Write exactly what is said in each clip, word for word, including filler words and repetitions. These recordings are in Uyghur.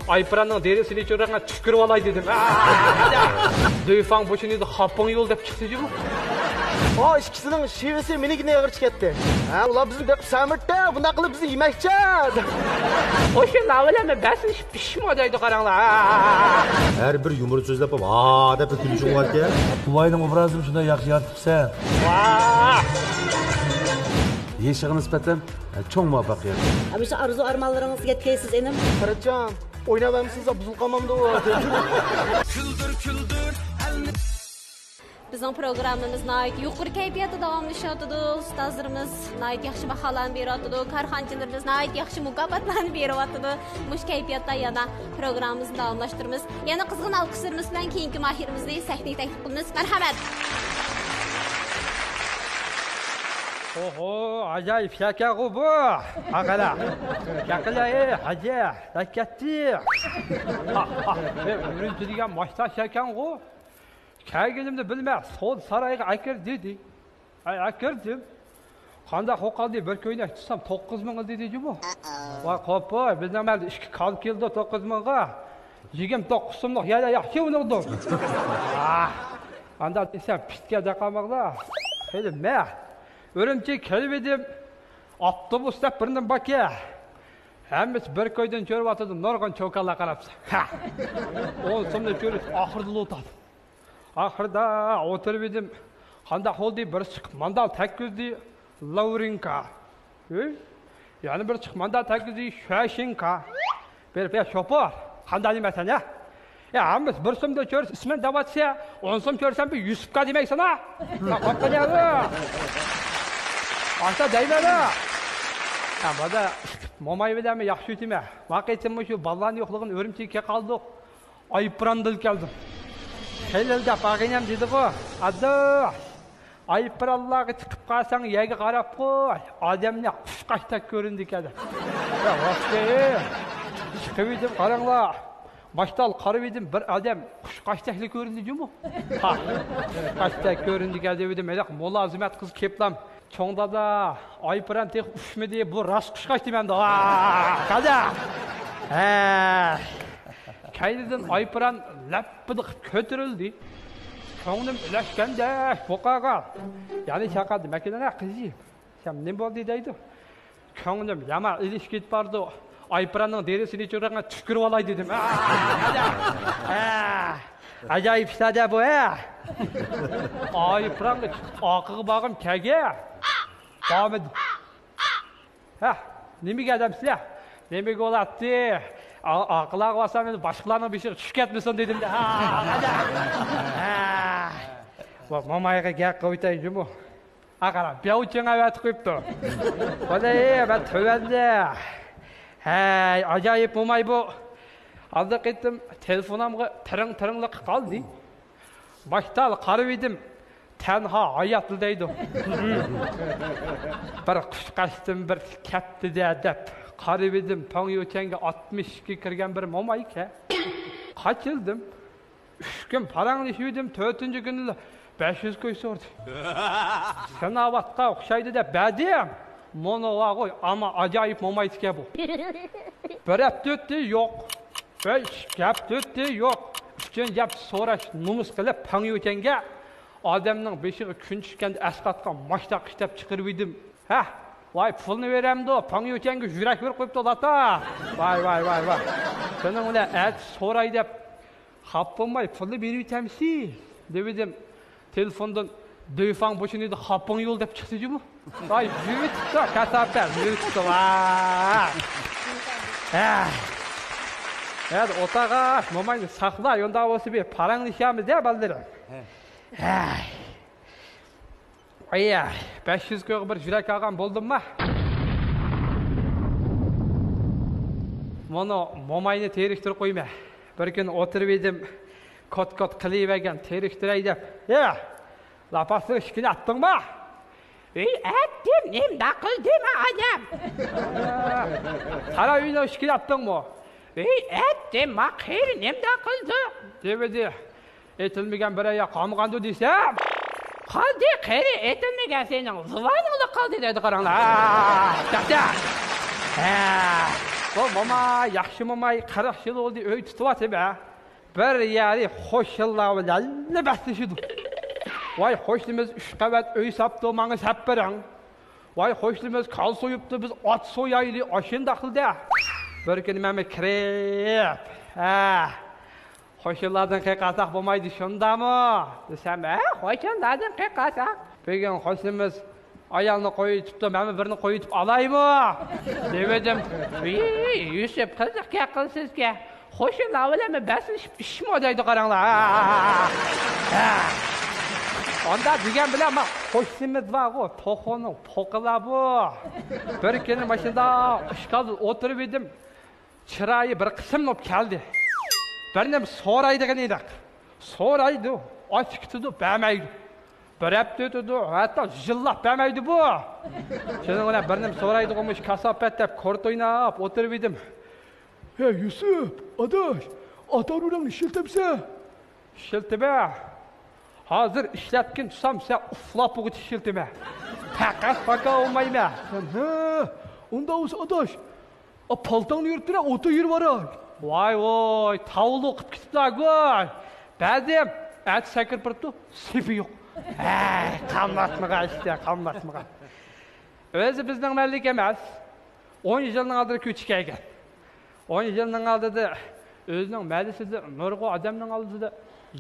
ئايپىراننىڭ دېرىسىنى چۆرەڭگە چۈشكۈرۈۋالاي دېدىم. دۆيفاڭ بۇشىنى خاپىڭ يول دەپ چىقتى جۇمۇ. ئا، ئىككىسىنىڭ شېۋىسى مېنىڭكىدىن ئېغىر چىقتى. ھە، ئۇلار بىزنى بېقىپ سەمرىتتى، بۇنداق قىلىپ بىزنى يېمەكچى. ئوشۇ لاۋىلەرمۇ بەسلىشىپ پىشىشمۇ دەيدۇ، قاراڭلار. ھەر بىر يۇمۇر سۆزلەپ، ھا دەپ كۈلۈشۈڭ باركەن. بوۋاينىڭ ئوبرازىنى شۇنداق ياخشى يارىتىپسەن. ۋاھ! يېشىغا نىسبەتەن چوڭ مۇۋەپپەقىيەت. مۇشۇ ئارزۇ ئارمانلىرىڭىزغا يەتكەيسىز، ئىنىم. پەرىتجان، ئويناۋەرمىسىڭىز بۇزۇلۇپ قالمامدۇ؟ كۈلدۈر، كۈلدۈر ئەلنى. بىزنىڭ پروگراممىمىز ناھايىتى يۇقىرى كەيپىياتتا داۋاملىشىۋاتىدۇ. ئۇستازلىرىمىز ناھايىتى ياخشى باھالارنى بېرىۋاتىدۇ. كارخانىچىلىرىمىز ناھايىتى ياخشى مۇكاپاتلارنى بېرىۋاتىدۇ. مۇشۇ كەيپىياتتا يەنە پروگراممىمىزنى داۋاملاشتۇرىمىز. يەنە قىزغىن ئالقىشلىرىمىز بىلەن كېيىنكى ماھىرىمىزنى سەھنىگە تەكلىپ قىلىمىز. مەرھەمەت! ئوھو، ئاجايىپ شەركەنغۇ بۇ. ھاقىلا. ياقىلا، ئەي، ھاجى، بەككەتتى. ھا، ھا، ئۈرۈمچى دېگەن ماشتا شەركەنغۇ. كەلگىنىمنى بىلمە، سودا سارايغا ئەكىر دېدى. ئەي، ئەكىردىم. قانداق قالدى، بىر كۆينەك تۇتسام، توققۇز مىڭ دېدى جۇمۇ. ۋاي قوپۇي، بىزنىڭ مەھەللىدە ئىككى كال كېلىدۇ توققۇز مىڭغا. يىگىرمە توققۇز سوملۇق يەنە ياخشى ئۇنىڭدۇر. ئاھ، ئاندا دېسەم، پىتكە دەقاماقلا. خېلى مە. ئۈرۈمچىگە كېلىۋىدىم. ئاپتوبۇس دەپ بىرنېمە باركەن. ھەممىسى بىر كويدىن چۆرۈۋاتىدۇ، نۇرغۇن چوكانلار قاراپسەن. ھە. ئون سومنى چۆرۈپ، ئاخىرىدا ئولتۇردۇم. ئاخىرىدا ئولتۇرۇۋىدىم. قانداق بولدى؟ بىرسى چىقىپ ماندال تەگكۈزدى، لورىنكا. ھەي؟ يەنە بىرسى چىقىپ ماندال تەگكۈزدى، شۈەشىنكا. بېرىپ، يا شوپۇر، قانداق نېمە سەن، ھە؟ يا، ھەممىسى بىر سومدا چۆرسە ئىسمىنى دەۋاتسا، ئون سوم چۆرسەم بىر يۈسۈپكا دېمەيسەن، ھە؟ يا، قاپقا دەيمەن، ھە؟ ئاشتا دەيمەن، ھە؟ يا، مانا موماي بىلەنمۇ ياخشى ئۆتىمەن. ما قېتىممۇ شۇ بالىلارنى يوقلىغىلى ئۈرۈمچىگە كېلىپ قالدۇق. ئايپىران بىلەن كەلدىم. خېلىل دەپ ئاغىنەم دېدىغۇ، ئاداش، ئايپىرانلارغا چىقىپ قالساڭ يەرگە قاراپ قوي، ئادەملەر قۇشقاچتەك كۆرۈنىدىكەن دەپ. يا ۋاقتى، چىقىۋىدىم، قاراڭلار. باشتا قارىۋىدىم، بىر ئادەم قۇشقاچتەكلا كۆرۈندى جۇمۇ. ھا، قۇشقاچتەك كۆرۈندىكەن دېۋىدىم، ھېلىقى مۇلازىمەت قىز كېپلام. چوڭ دادا، ئايپىران تېخى ئۇچمىدى، بۇ راست قۇشقاچ دېمەمدۇ. ھا، قادا. ھە. كەينىدىن ئايپىران لەپپىدە قىلىپ كۆتۈرۈلدى. كۆڭلۈم ئىلەشكەندەك بوقاغا. يەنە چاقىردى، مەكىدىنە قىزى. سەن نېمە بولدى دەيدۇ. كۆڭلۈم يامان ئېلىشىپ كېتىپ بارىدۇ. ئايپىراننىڭ دېرىسىنى چۆرەڭگە چۈشكۈرۈۋالاي دېدىم. ھە. ئاجايىپ ئىشلار-دە بۇ، ھە. ئايپىرانغا چىقىپ ئاقىغا بارغۇم كەلگەن. بارمىدى. ھە، نېمىگە ئادەمسىلەر؟ نېمىگە بولاتتى؟ ئا-، ئاقىلارغا بارسام، ئەمدى باشقىلارنىڭ بېشىغا چۈشۈپ كەتمىسۇن دېدىم-دە. ھا، ھە. ۋا، مومايغا گەپ قىلىۋېتەي جۇمۇ. ئا، قارا، بياۋچىڭ ئەۋەتىپ قويۇپتۇ. ۋالاي، مەن تۆۋەندە. ھەي، ئاجايىپ موماي بۇ. ئالدى قېتىم تېلېفونۇمغا تىرىڭ-تىرىڭلىق قالدى. باشتا قارىۋىدىم، تەنھا ھاياتلا دەيدۇ. بىر قۇشقاچتىن بىر كەپتىدە دەپ قارىۋىدىم، پاڭيۇچەنگە ئاتمىش ئىككى كىرگەن بىر مومايكەن. قاچىلدىم. ئۈچ كۈن پاراڭلىشىۋىدىم، تۆتىنچى كۈنىلا بەش يۈز كوي سورىدى. سىناۋاتقا ئوخشايدۇ دەپ بەردىم. مانا ۋاغۇي، ئەمما ئاجايىپ مومايدىكەن بۇ. بىر ھەپتە ئۆتتى، يوق. بەش ھەپتە ئۆتتى، يوق. ئۈچىنچى ھەپتە سوراش نومۇس قىلىپ، پاڭيۇچەنگە ئادەمنىڭ بېشىغا كۈن چۈشكەندە ئەسقاتقان ماشتاق ئىشلەپ چىقىرىۋىدىم. ھە، ۋاي، پۇلنى بېرەمدۇ؟ پاڭيۇچەنگە يۈرەك بېرىپ قويۇپتۇ، لاتا. ۋاي، ۋاي، ۋاي، ۋاي. شۇنىڭ بىلەن ئەتە سوراي دەپ، خاپا بولماي، پۇلنى بېرىۋېتەمسىز؟ دېۋىدىم. تېلېفوندىن، دۆيفاڭ بۇشىنى خاپىڭ يول دەپ چىقتى جۇمۇ. ۋاي، يۈرۈۋېتىپتۇ، كاساپەت، يۈرۈۋېتىپتۇ، ۋاي. ھە. ھە، ئوتاغا، موماينى ساقلا، يونداق بولسا بىر پاراڭلىشامىز دە، بالىلىرىم. ھە. ھە. ئايا، بەش يۈز كويغا بىر يۈرەك ئالغان بولدۇمما؟ مانا موماينى تېرىكتۈرۈپ قويىمەن. بىر كۈنى ئولتۇرۇۋىدىم، كوت-كوت قىلىۋەرگەن تېرىكتۈرەي دەپ. يا، لاپاسنىڭ ئىشىكىنى ئاچتىڭما؟ ئۆي ئەتتىم، نېمىنداق قىلدىم ئادەم؟ قارا، ئۆينىڭ ئىشىكىنى ئاچتىڭمۇ؟ ئۆي ئەتتىم، ما قېرى نېمىنداق قىلدى؟ دېۋىدى. ئېتىلمىگەن بىر ئاياق قالمىغاندۇ دېسەم، قالدى، قېرى، ئېتىلمىگەن سېنىڭ زۇۋانىڭلا قالدى دەيدۇ، قاراڭلار. ھە، چاقچاق. ھە. بۇ موماي، ياخشى موماي، قىرىق يىل بولدى ئۆي تۇتۇۋاتىمەن. بىر يەرى قوشنىلار بىلەن بەسلىشىدۇ. ۋاي، قوشنىمىز ئۈچ قەۋەت ئۆي ساپتۇ، ماڭا ساپ بېرىڭ. ۋاي، قوشنىمىز كالا سويۇپتۇ، بىز ئات سويايلى، ئاشۇنداق قىلدى. بىر كۈنى مەنمۇ كىرىپ، ھە، قوشنىلاردىن قېقىلساق بولمايدۇ، شۇنداقمۇ؟ دېسەم، ھە، قوشنىلاردىن قېقىلساق. بۈگۈن قوشنىمىز ئايالنى قويۇۋېتىپتۇ، مەنمۇ بىرنى قويۇۋېتىپ ئالايمۇ؟ دېۋىدىم. ۋىي، يۈسۈپ، قىزىق گەپ قىلىسىزكەن. قوشنىلار بىلەن بەسلىشىپ ئىشمۇ دەيدۇ، قاراڭلار. ھە. ئاندا دېگەن بىلەن ما قوشنىمىز بارغۇ، توخۇنىڭ پوقىلا بۇ. بىر كۈنى ماشىنىدا ئىشقالدا ئولتۇرۇپ ئىدىم. چىرايى بىر قىسىم بولۇپ كەلدى. بىر نېمە سورايدىغىنى ئىدىق. سورايدۇ، ئاچىقىتىدۇ، بەرمەيدۇ. بىر ھەپتە ئۆتىدۇ، ھەتتا يىللاپ بەرمەيدۇ بۇ. شۇنىڭ بىلەن بىر نېمە سورايدىغۇ مۇشۇ كاساپەت دەپ كورت ئويناپ ئولتۇرۇپ ئىدىم. ھەي يۈسۈپ، ئاداش، ئاتا رۇلۇڭنى ئىشلىتەمسەن؟ ئىشلىتىمەن. ھازىر ئىشلەتكىن تۇرسام، سەن ئۇخلاپ بولغۇچە ئىشلىتىمەن. پەقەت پاكا بولمايمەن. ھە، ئۇنداق بولسا ئاداش، ئا، پالتاڭنى يۈرتتۈرە، ئوتۇ يۈرۈۋاراي. ۋاي ۋاي، تاۋلۇق قىپ كېتىپلا گۇي. بەزىم ئەتە سەكرىپ بېرىپتۇ، سېپى يوق. ھەي، قاملاتمىغان ئىشتە، قاملاتمىغان. ئۆزى بىزنىڭ مەللىك ئەمەس. ئون يىلنىڭ ئالدىدا كۆچۈپ كەلگەن. ئون يىلنىڭ ئالدىدا ئۆزىنىڭ مەلىسىدە نۇرغۇن ئادەمنىڭ ئالدىدا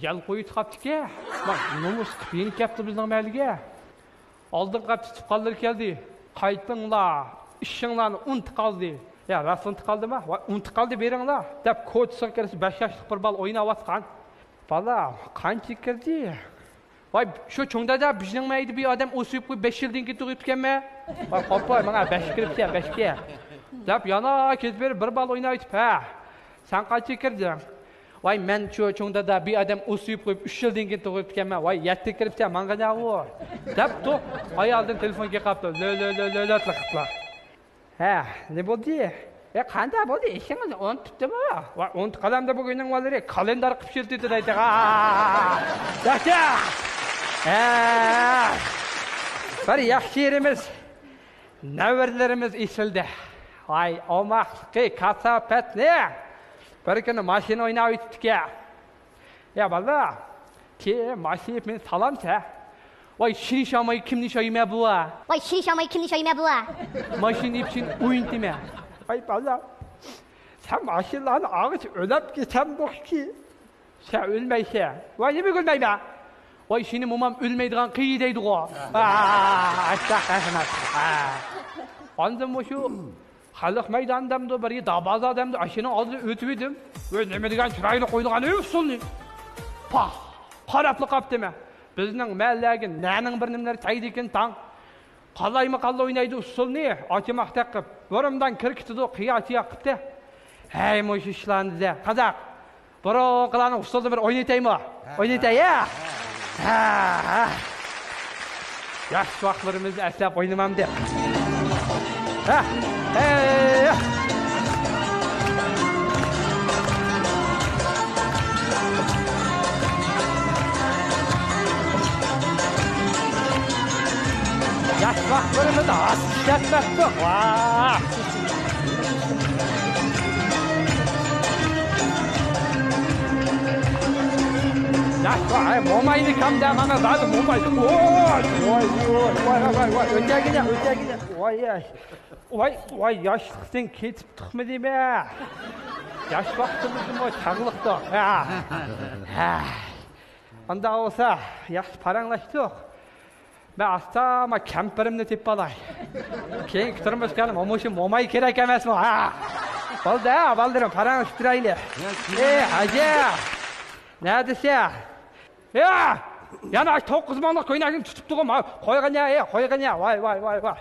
يەل قويۇپ قاپتىكەن. ما نومۇس قىپ يېنىپ كەپتۇ بىزنىڭ مەلىگە. ئالدىنقى ھەپتە تۇغقانلىرى كەلدى. قايتىڭلار، ئىشىڭلارنى ئۇنتۇپ قالدى. يا، راست ئۇنتۇپ قالدىما؟ ۋاي، ئۇنتۇپ قالدى، بېرىڭلار، دەپ كوچىسىغا كىرسە، بەش ياشلىق بىر بالا ئويناۋاتقان. بالا، قانچە كىردى؟ ۋاي، شۇ چوڭ دادا، بىزنىڭ مەيدە بىر ئادەم ئوسۇيۇپ قويۇپ، بەش يىلدىن كېيىن تۇغۇپ كەتكەنمەن. ۋاي، قوپاي، ماڭا بەش كىرىپتە، بەشكە. دەپ، يەنە كېتىپ بېرىپ بىر بالا ئويناۋېتىپ، ھە. سەن قانچە كىردىڭ؟ ۋاي، مەن شۇ چوڭ دادا، بىر ئادەم ئوسۇيۇپ قويۇپ، ئۈچ يىلدىن كېيىن تۇغۇپ كەتكەنمەن. ۋاي، يەتتە كىرىپتە، ماڭا نەۋۇ؟ دەپتۇ، ئايالدىن تېلېفون كېلىپ قاپتۇ. لۆ، لۆ، لۆ، لۆ، لۆ قىلىپلا. ھە، نېمە بولدى؟ ئە، قانداق بولدى؟ ئىشىڭىزنى ئۇنتۇپتىمۇ؟ ۋاي، ئۇنتۇپ قالامدا بۇ كۈننىڭ بالىلىرى كالېندار قىلىپ ئىشلىتىدۇ دەيدۇ. ھە. ياخشى. ھە. بىر ياخشى يېرىمىز، نەۋرىلىرىمىز ئېسىلدى. ۋاي، ئوماقلىقى، كاساپەتنى. بىر كۈنى ماشىنا ئويناۋېتىپتىكەن. يا بالىلار، كىم ماشىنا يېپىپ مېنى سالامسە؟ ۋاي، شېنى شاماي، كىمنى شايىمە بۇ؟ ۋاي، شېنى شاماي، كىمنى شايىمە بۇ؟ ماشىنا يېپىپ شېنى ئوينىتىمە. ۋاي بالىلار، سەن ماشىنىلارنى ئاغىچ ئۆلەپ كېتەمدۇقكى؟ سەن ئۆلمەيسەن. ۋاي، نېمە ئۆلمەيمەن؟ ۋاي، شېنى مومام ئۆلمەيدىغان قىيى دەيدىغۇ. ئا، ئاشتاق رەھمەت. ئا. ئاندىن مۇشۇ خەلق مەيدانى دەمدۇ، بىر يېرى بازار دەمدۇ، ئاشۇنىڭ ئالدىدا ئۆتۈۋىدىم. ۋاي، نېمە دېگەن چىرايلىق قويۇلغان ئۇسسۇلنى. پاھ، قاراپلا قاپتىمەن. بىزنىڭ مەھەللەگە نەنىڭ بىر نېمىلەر تەگدىكىن تاڭ. قالايمىقانلا ئوينايدۇ ئۇسسۇلنى، ئاچىماق تېقىپ. بۇرۇمدان كىر كېتىدۇ، قىيا-چىيا قىپتى. ھەي، مۇشۇ ئىشلارنى دېسە، قازاق. بۇرۇنقىلارنىڭ ئۇسسۇلىنى بىر ئوينىتايمۇ؟ ھە. ئوينىتاي، ھە؟ ھە، ھە. ياش ۋاقىتلىرىمىزنى ئەسلەپ ئوينىمامدۇ؟ ھە؟ ھەي! ياش ۋاقىتلىرىمىزنى ئاس ئىشلەتمەپتۇق. ۋاھ! ياش ۋاقىت، ھەي، موماينى كامدا مانا زادى موماي. ۋاي، ۋاي، ۋاي، ۋاي، ۋاي، ئۆتەگىنە، ئۆتەگىنە. ۋاي، ۋاي. ۋاي، ۋاي، ياشلىقتىن كېتىپتۇقمۇ دېمە. ياش ۋاقتىمىزمۇ چاغلىقتۇق. ھە. ھە. ئاندا بولسا، ياخشى پاراڭلاشتۇق. مەن ئاستا ما كەمپىرىمنى تېپىپ ئالاي. كېيىنكى تۇرمۇشقا مۇشۇ موماي كېرەك ئەمەسمۇ؟ ھە. بولدى، ھە، بالىلىرىم، پاراڭلىشىپ تۇرايلى. ئېي، ھاجى. نەدىسە؟ يا! يەنە ئاشۇ توققۇز مىڭلىق كوينەكنى تۇتۇپتۇغۇ، ما-، قويغىنە، ئەي، قويغىنە، ۋاي، ۋاي، ۋاي، ۋاي.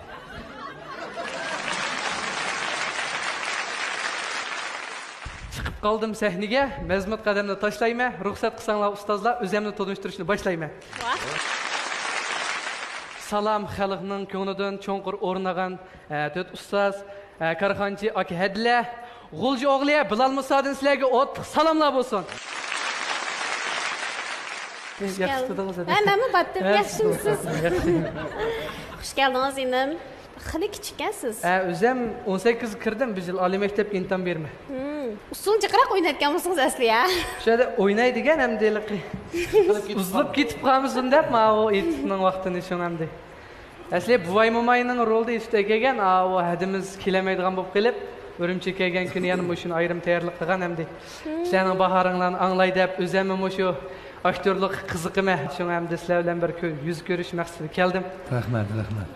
چىقىپ قالدىم سەھنىگە، مەزمۇت قەدەمنى تاشلايمەن، رۇخسەت قىلساڭلار ئۇستازلار، ئۆزۈمنى تونۇشتۇرۇشنى باشلايمەن. ۋاھ. سالام خەلقنىڭ كۆڭلىدىن چوڭقۇر ئورنىغان ئە، تۆت ئۇستاز، ئە، كارخانىچى ئاكا ھەدىلە، غۇلجا ئوغلى بىلال مۇسادىن سىلەرگە ئوتلۇق سالاملار بولسۇن. ياخشى تۇتۇڭىز، ھە، مەنمۇ باتتىم. ھە، ياخشىمۇسىز؟ ياخشى. خۇش كەلدىڭىز، ئىنىم. خېلى كىچىككەنسىز. ھە، ئۆزۈم ئون سەككىزگە كىردىم، بۇ يىل ئالىي مەكتەپكە ئىمتىھان بېرىمەن. ھىم. ئۇسسۇلنى جىقراق ئوينايدىكەنمۇسىڭىز ئەسلى، ھە؟ شۇ يەردە ئوينايدىكەن ئەمدى ھېلىقى. ئۇزىلىپ كېتىپ قالمىسۇن دەپ، ماۋۇ ئېيتىشنىڭ ۋاقتىنى شۇڭا ئەمدى. ئەسلى بوۋاي موماينىڭ رولىدا ئېيتىپ ئەكەلگەن، ئاۋۇ ھەدىمىز كېلەلمەيدىغان بولۇپ قېلىپ، ئۈرۈمچىگە كەلگەن كۈنى يەنە مۇشۇنى ئايرىم تەييارلىق قىلغان ئەمدى. ھىم. سىلەرنىڭ باھارىڭلارنى ئاڭلاي دەپ، ئۆزۈممۇ مۇشۇ ئاكتيورلۇققا قىزىقىمەن. شۇڭا ئەمدى سىلەر بىلەن بىر كۆ-، يۈز كۆرۈش مەقسىتىدە كەلدىم. رەھمەت، رەھمەت.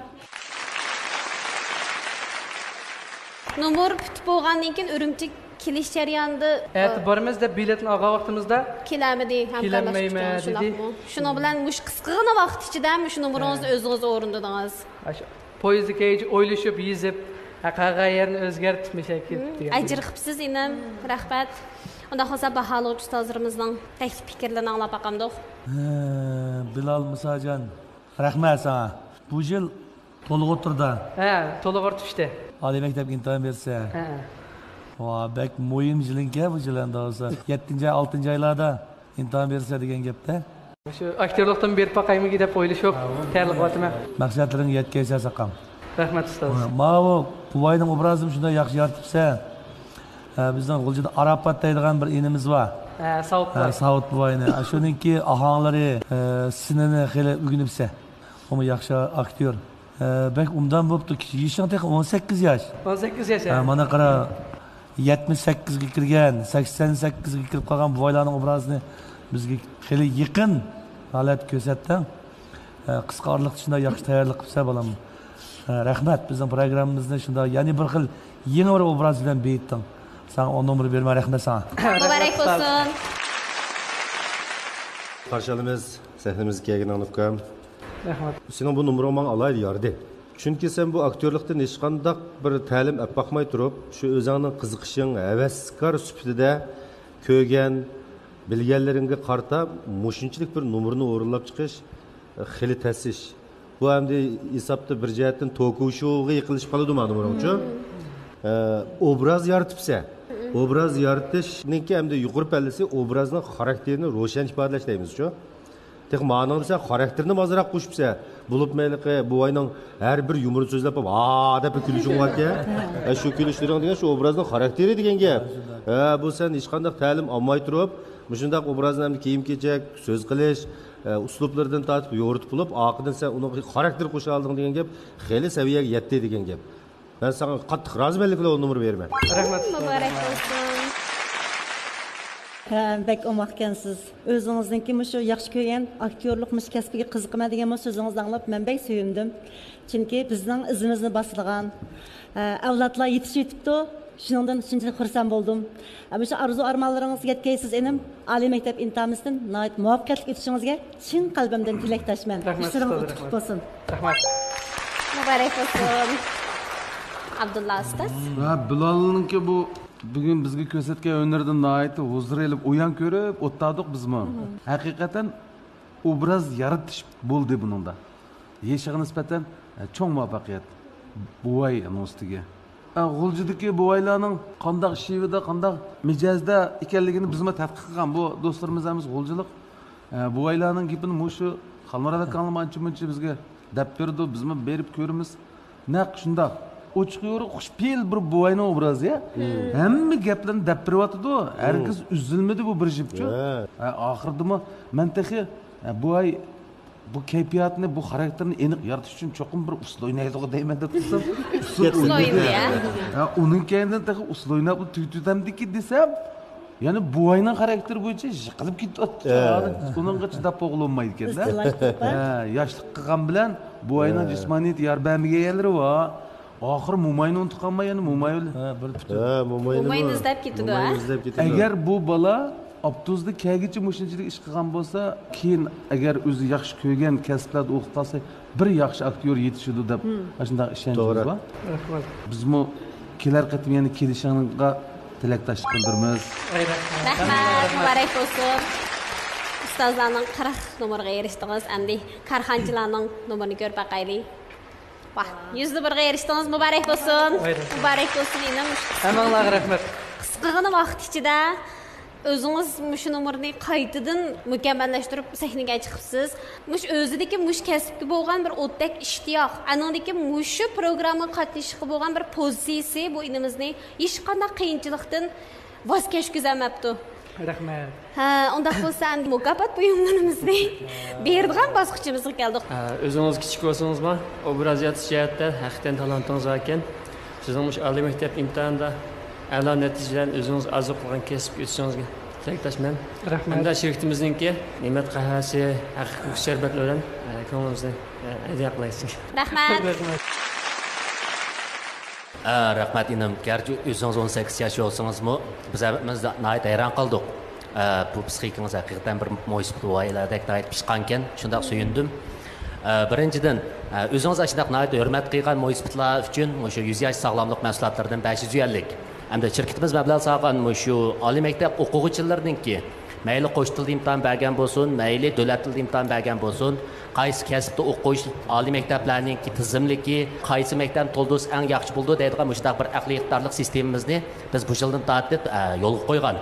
نومۇر پۈتۈپ بولغاندىن كېيىن ئۈرۈمچىگە كېلىش جەريانىدا، ئەتە ئە، بارىمىز دەپ بېلەتنى ئالغان ۋاقتىمىزدا، كېلەلمىدى، ھەمكارلاشقۇچىڭىز، كېلەلمەيمەن دېدى. شۇنداقمۇ؟ شۇنىڭ بىلەن مۇشۇ قىسقىغىنا ۋاقىت ئىچىدە مۇشۇ نومۇرىڭىزنى، ھە، ئۆزىڭىز ئورۇندىدىڭىز. ئاشۇ پويىزدا كەيچە ئويلىشىپ، يېزىپ، ھە، قالغان يەرنى ئۆزگەرتىپ مۇشۇ يەرگە كېلىپ، ھىم، دېگەن. ئەجىر قىپسىز، ئىنىم. رەھمەت. ئۇنداق بولسا، باھالىغۇچى ئۇستازلىرىمىزنىڭ تەكلىپ پىكىرلىرىنى ئاڭلاپ باقامدۇق؟ ھە، بىلال مۇساجان، رەھمەت ساڭا. بۇ يىل تولۇق ئوتتۇرىدا. ھە، تولۇق ئوتتۇرا ئۈچتە. ئالىي مەكتەپكە ئىمتىھان بېرىسەن. ھە. ۋا، بەك مۇھىم يىلىڭكەن بۇ يىل ئەمدى بولسا. يەتتىنچى ئاي، ئالتىنچى ئايلاردا ئىمتىھان بېرىسەن دېگەن گەپتە. شۇ ئاكتيورلۇقتىن بېرىپ باقايمىكىن دەپ ئويلىشىپ تەييارلىق قىلىۋاتىمەن. مەقسەتلىرىڭگە يەتكەيسەن ساقام. رەھمەت، ئۇستاز. ماۋۇ بوۋاينىڭ ئوبرازىنى شۇنداق ياخشى يارىتىپسەن. ھە، بىزنىڭ غۇلجىدا ئاراپات دەيدىغان بىر ئىنىمىز بار. ھە، ساۋۇت ھە، بوۋاي. ساۋۇت بوۋاينى. ھە، شۇنىڭكى ئاھاڭلىرى، ھە، سىنىنى خېلى ئۆگىنىپسەن. ئۇمۇ ياخشى ئاكتيور. ھە، بەك ئوبدان بوپتۇ. يېشىڭ تېخى ئون سەككىز ياش. ئون سەككىز ياش، ھە، ھە. مانا قارا، يەتمىش سەككىزگە كىرگەن، سەكسەن سەككىزگە كىرىپ قالغان بوۋايلارنىڭ ئوبرازىنى بىزگە خېلى يېقىن ھالەتتە كۆرسەتتىڭ. ھە، قىسقا ئارىلىقتا شۇنداق ياخشى تەييارلىق قىپسەن، بالام. ھە، رەھمەت، بىزنىڭ پروگراممىمىزنى شۇنداق يەنە بىر خىل يېڭى بىر ئوبراز بىلەن بېيىتتىڭ. ساڭا ئون نومۇر بېرىمەن، رەھمەت ساڭا. مۇبارەك بولسۇن. قارشى ئالىمىز سەھنىمىزگە كەلگىنىڭنى ئۇكام. رەھمەت. سېنىڭ بۇ نومۇرۇڭ ماڭا ئالاھىدە يارىدى. چۈنكى سەن بۇ ئاكتيورلۇقتىن ھېچقانداق بىر تەلىم ئەپ باقماي تۇرۇپ، شۇ ئۆزۈڭنىڭ قىزىقىشىڭ، ھەۋەسكار سۈپىتىدە كۆرگەن، بىلگەنلىرىڭگە قارىتا مۇشۇنچىلىك بىر نومۇرنى ئورۇنلاپ چىقىش خېلى تەس ئىش. بۇ ئەمدى ھېسابتا بىر جەھەتتىن توكو شوغا يېقىنلىشىپ قالىدۇ مانا نومۇرۇڭچۇ. ئە، ئوبراز يارىتىپسەن. ئوبراز يارىتىشنىڭكى ئەمدى يۇقىرى پەللىسى ئوبرازنىڭ خاراكتېرىنى روشەن ئىپادىلەش دەيمىزچۇ. تېخى مانىڭدا سەن خاراكتېرنى ئازراق قوشۇپسەن. بولۇپمۇ ھېلىقى بوۋاينىڭ ھەر بىر يۇمۇرىنى سۆزلەپ، ھا دەپ كۈلۈشۈڭ باركەن. ھە، شۇ كۈلۈشلىرىڭ دېگەن شۇ ئوبرازنىڭ خاراكتېرى دېگەن گەپ. ھە، بۇ سەن ھېچقانداق تەلىم ئالماي تۇرۇپ، مۇشۇنداق ئوبرازنى ئەمدى كىيىم-كېچەك، سۆز قىلىش، ئە، ئۇسلۇبلىرىدىن تارتىپ يورۇتۇپ بولۇپ، ئارقىدىن سەن ئۇنىڭغا خاراكتېر قوشالىدىڭ دېگەن گەپ، خېلى سەۋىيەگە يەتتى دېگەن گەپ. مەن ساڭا قاتتىق رازىمەنلىك بىلەن ئون نومۇر بېرىمەن. رەھمەت. مۇبارەك بولسۇن. ھە، بەك ئوماقكەنسىز. ئۆزىڭىزنىڭكى مۇشۇ ياخشى كۆرگەن ئاكتيورلۇق مۇشۇ كەسپىگە قىزىقىمەن دېگەن بۇ سۆزىڭىزنى ئاڭلاپ مەن بەك سۆيۈندۈم. چۈنكى بىزنىڭ ئىزىمىزنى باسىدىغان، ئە، ئەۋلادلار يېتىشىۋېتىپتۇ. شۇنىڭدىن شۇنچىلىك خۇرسەن بولدۇم. ئە، مۇشۇ ئارزۇ ئارمانلىرىڭىزغا يەتكەيسىز، ئىنىم. ئالىي مەكتەپ ئىمتىھانىڭىزدىن ناھايىتى مۇۋەپپەقىيەتلىك ئۆتۈشىڭىزگە چىن قەلبىمدىن تىلەكداشمەن. رەھمەت، ئىشلىرىڭىز ئۇتۇقلۇق بولسۇن. رەھمەت. مۇبارەك بولسۇن. ئابدۇللا ئۇستاز. ۋە بىلالنىڭكى بۇ بۈگۈن بىزگە كۆرسەتكەن ھۈنىرىدىن ناھايىتى ھۇزۇر ئېلىپ، ئۇيان كۆرۈپ ئولتۇردۇق بىزمۇ. ھەقىقەتەن ئوبراز يارىتىش بولدى بۇنىڭدا. يېشىغا نىسبەتەن، ئە، چوڭ مۇۋەپپەقىيەت. بوۋاي ئۇنىڭ ئۈستىگە. ئە، غۇلجىدىكى بوۋايلارنىڭ قانداق شېۋىدە، قانداق مىجەزدە ئىكەنلىكىنى بىزمۇ تەتقىق قىلغان. بۇ دوستلىرىمىز ھەممىسى غۇلجىلىق. ئە، بوۋايلارنىڭ گېپىنى مۇشۇ خالمۇرات ئاكاڭلار ئانچە-مۇنچە بىزگە دەپ بېرىدۇ، بىزمۇ بېرىپ كۆرىمىز. نەق شۇنداق. ئوچۇق يورۇق، خۇشپېئىل بىر بوۋاينىڭ ئوبرازى، ھە؟ ھەممە گەپلەرنى دەپ بېرىۋاتىدۇ. ھەرگىز ئۈزۈلمىدى بۇ بىر جىپچۇ. ھە. ھە، ئاخىرىدىمۇ مەن تېخى، ھە، بوۋاي، بۇ كەيپىياتنى، بۇ خاراكتېرنى ئېنىق يارىتىش ئۈچۈن چوقۇم بىر ئۇسسۇل ئوينايدىغۇ دەيمەن دەپ تۇرسام، ئۇسسۇل ئوينىدى. ھە، ئۇنىڭ كەينىدىن تېخى ئۇسسۇل ئويناپ تۈگىتىۋېتەمدىكىن دېسەم، يەنە بوۋاينىڭ خاراكتېرى بويىچە يىقىلىپ كېتىۋاتىدۇ. ھە. ئۇنىڭغا چىداپ بولغىلى بولمايدىكەن-دە. ھە، ياشلىق قىلغان بىلەن بوۋاينىڭ جىسمانىيىتى يار بەرمىگەن يەرلىرى بار. ئاخىر موماينى ئۇنتۇپ قالماي، يەنە موماي بىلەن. ھە، بىر پۈتۈن. ھە، موماينى موماينى ئىزدەپ كېتىدۇ، ھە؟ موماينى ئىزدەپ كېتىدۇ. ئەگەر بۇ بالا ئاپتوبۇستا كەلگۈچە مۇشۇنچىلىك ئىش قىلغان بولسا، كېيىن ئەگەر ئۆزى ياخشى كۆرگەن كەسىپلەردە ئوقۇپ قالسا، بىر ياخشى ئاكتيور يېتىشىدۇ دەپ، ئاشۇنداق ئىشەنچىمىز بار. رەھمەت. بىزمۇ كېلەر قېتىم يەنە كېلىشىڭلارغا تىلەكداشلىق بىلدۈرىمىز. رەھمەت، مۇبارەك بولسۇن. ئۇستازلارنىڭ قىرىق نومۇرىغا ئېرىشتىڭىز، ئەمدى كارخانىچىلارنىڭ نومۇرىنى كۆرۈپ باقايلى. ۋاھ، يۈزدە بىرگە ئېرىشتىڭىز، مۇبارەك بولسۇن. مۇبارەك بولسۇن، ئىنىم. ھەممىڭلارغا رەھمەت. قىسقىغىنا ۋاقىت ئىچىدە ئۆزىڭىز مۇشۇ نومۇرنى قايتىدىن مۇكەممەللەشتۈرۈپ سەھنىگە چىقىپسىز. مۇشۇ ئۆزىدىكى مۇشۇ كەسىپكە بولغان بىر ئوتتەك ئىشتىياق، ئانىڭدىكى مۇشۇ پروگراممىغا قاتنىشىشقا بولغان بىر پوزىتسىيىسى بۇ ئىنىمىزنى ھېچقانداق قىيىنچىلىقتىن ۋاز كەچكۈزەلمەپتۇ. رەھمەت. ھە، ئۇنداق بولسا ئەمدى مۇكاپات بۇيۇملىرىمىزنى بېرىدىغان باسقۇچىمىزغا كەلدۇق. ئە، ئۆزىڭىز كىچىك بولسىڭىزمۇ، ئوبراز يارىتىش جەھەتتە ھەقىقەتەن تالانتىڭىز باركەن. سىزنىڭ مۇشۇ ئالىي مەكتەپ ئىمتىھانىدا ئەلا نەتىجىلەرنى ئۆزىڭىز ئارزۇ قىلغان كەسىپكە ئۆتۈشىڭىزگە تىلەكداشمەن. رەھمەت. ھەمدە شىركىتىمىزنىڭكى نېمەت قەھۋەسى ھەقىقىي شەربەتلىرى بىلەن، ئە، كۆڭلىمىزنى، ئە، ھەدىيە قىلايسىز. رەھمەت. رەھمەت. ئە، رەھمەت ئىنىم. گەرچە ئۆزىڭىز ئون سەككىز ياش بولسىڭىزمۇ، بىز ھەممىمىز ناھايىتى ھەيران قالدۇق. ئە، بۇ پىسخىكىڭىز ھەقىقەتەن بىر مويسىپىت ۋايلەردەك ناھايىتى پىشقانكەن. شۇنداق سۆيۈندۈم. ئە، بىرىنچىدىن، ئە، ئۆزىڭىز ئاشۇنداق ناھايىتى ھۆرمەت قىلغان مويسىپىتلار ئۈچۈن مۇشۇ يۈز ياش ساغلاملىق مەھسۇلاتلىرىدىن بەش يۈز يۈەنلىك ھەمدە شىركىتىمىز مەبلەغ سالغان مۇشۇ ئالىي مەكتەپ ئوقۇغۇچىلىرىنىڭكى مەيلى قوش تىلدا ئىمتىھان بەرگەن بولسۇن، مەيلى دۆلەت تىلىدا ئىمتىھان بەرگەن بولسۇن، قايسى كەسىپتە ئوقۇش، ئالىي مەكتەپلەرنىڭكى تىزىملىكى، قايسى مەكتەپنى تولدۇرسا ئەڭ ياخشى بولىدۇ دەيدىغان مۇشۇنداق بىر ئەقلىي ئىقتىدارلىق سىستېمىمىزنى بىز بۇ يىلدىن تارتىپ، ئە، يولغا قويغان.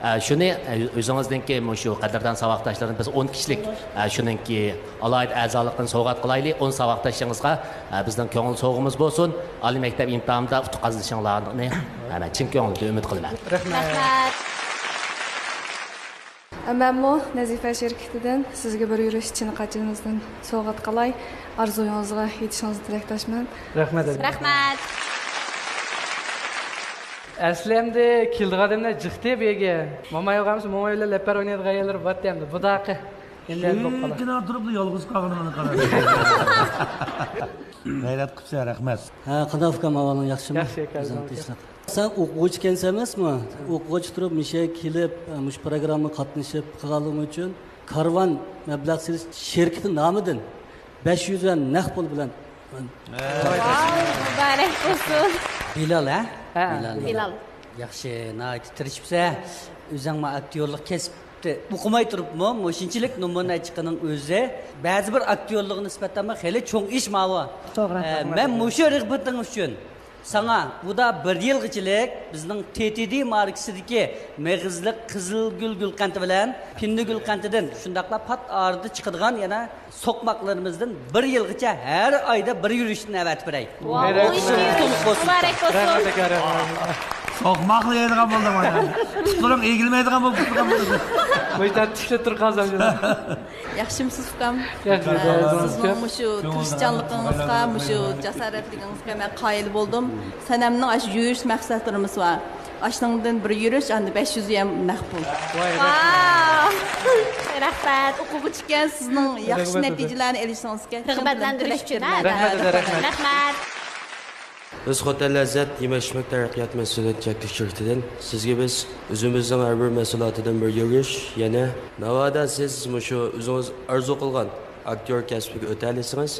ئە، شۇنى، ئە، ئۆزىڭىزنىڭكى مۇشۇ قەدىردان ساۋاقداشلىرىم، بىز ئون كىشىلىك، ئە، شۇنىڭكى ئالاھىدە ئەزالىقىنى سوۋغات قىلايلى. ئون ساۋاقدىشىڭىزغا، ئە، بىزنىڭ كۆڭۈل سوۋغىمىز بولسۇن. ئالىي مەكتەپ ئىمتىھانىدا ئۇتۇق قازىنىشىڭلارنى، ئە، مەن چىن كۆڭلۈمدىن ئۈمىد قىلىمەن. رەھمەت. مەنمۇ نەزىپە شىركىتىدىن سىزگە بىر يۈرۈش چىنە قاچىمىزدىن سوۋغات قىلاي. ئارزۇيىڭىزغا يېتىشىڭىزنى تىلەكداشمەن. رەھمەت. رەھمەت. ئەسلى ئەمدى كېلىدىغان ئادەملەر جىقتى بۇ يەرگە. موماي بولغانمىسا، موماي بىلەن لەپەر ئوينايدىغان يەرلىرى بارتى ئەمدى. بۇداقى. ئەمدى ئەمدى بولۇپ قالدى. شېرىنكىنىڭ تۇرۇپلا يالغۇز قالغىنىغا قاراپ. غەيرەت قىپسەن، رەھمەت. ھە، قانداق ئۇكام، ئەھۋالىڭ ياخشىمۇ؟ ياخشى، ئۆزۈڭ تىنچلىق. سەن ئوقۇغۇچى ئىكەنسەن ئەمەسمۇ؟ ئوقۇغۇچى تۇرۇپ مۇشۇ يەرگە كېلىپ، مۇشۇ پروگراممىغا قاتنىشىپ قىلغانلىقىڭ ئۈچۈن كارۋان مەبلەغ سېلىش شىركىتى نامىدىن بەش يۈز يۈەن نەق پۇل بىلەن. ۋاۋ، مۇبارەك بولسۇن. بىلال، ھە؟ ھە. بىلال. بىلال. ياخشى، ناھايىتى تىرىشىپسەن. ئۆزۈڭمۇ ئاكتيورلۇق كەسىپتە ئوقۇماي تۇرۇپمۇ مۇشۇنچىلىك نومۇرنى چىققىنىڭ ئۆزى بەزى بىر ئاكتيورلۇققا نىسبەتەنمۇ خېلى چوڭ ئىش ماۋۇ. توغرا. ئە، مەن مۇشۇ رىغبىتىڭ ئۈچۈن ساڭا بۇدا بىر يىلغىچىلىك بىزنىڭ تې تې دې ماركىسىدىكى مېغىزلىق قىزىل گۈل گۈلقەنتى بىلەن پىندە گۈلقەنتىدىن، شۇنداقلا پات ئارىدا چىقىدىغان يەنە سوقماقلىرىمىزدىن بىر يىلغىچە ھەر ئايدا بىر يۈرۈشتىن ئەۋەتىپ بېرەي. ۋاۋ، مۇبارەك. مۇبارەك بولسۇن. رەھمەت ئاكا، رەھمەت. سوقماقلا يەيدىغان بولدۇم ئانا. پۇتلىرىڭ ئېگىلمەيدىغان بولۇپ تۇرغان بولدى. مۇشۇنداق تىكلەپ تۇرۇپ قالسام شۇنداق. ياخشىمسىز ئۇكام؟ ياخشى، ئە، سىزنىڭ مۇشۇ تىرىشچانلىقىڭىزغا، مۇشۇ جاسارەتلىكىڭىزگە مەن قايىل بولدۇم. سەنەمنىڭ ئاشۇ يۈرۈش مەقسەتلىرىمىز بار. ئاشۇنىڭدىن بىر يۈرۈش، ئاندىن بەش يۈز يۈەن نەق پۇل. ۋاي، ۋاو! رەھمەت. ئوقۇغۇچى ئىكەن، سىزنىڭ ياخشى نەتىجىلەرنى ئېلىشىڭىزغا رىغبەتلەندۈرۈش ئۈچۈن، ھە؟ رەھمەت، رەھمەت. رەھمەت. بىز خوتەن لەززەت يېمەك-ئىچمەك تەرەققىيات مەھسۇلات چەكلىك شىركىتىدىن سىزگە بىز ئۆزىمىزنىڭ ھەر بىر مەھسۇلاتىدىن بىر يۈرۈش، يەنە ناۋادا سىز مۇشۇ ئۆزىڭىز ئارزۇ قىلغان ئاكتيور كەسپىگە ئۆتەلىسىڭىز،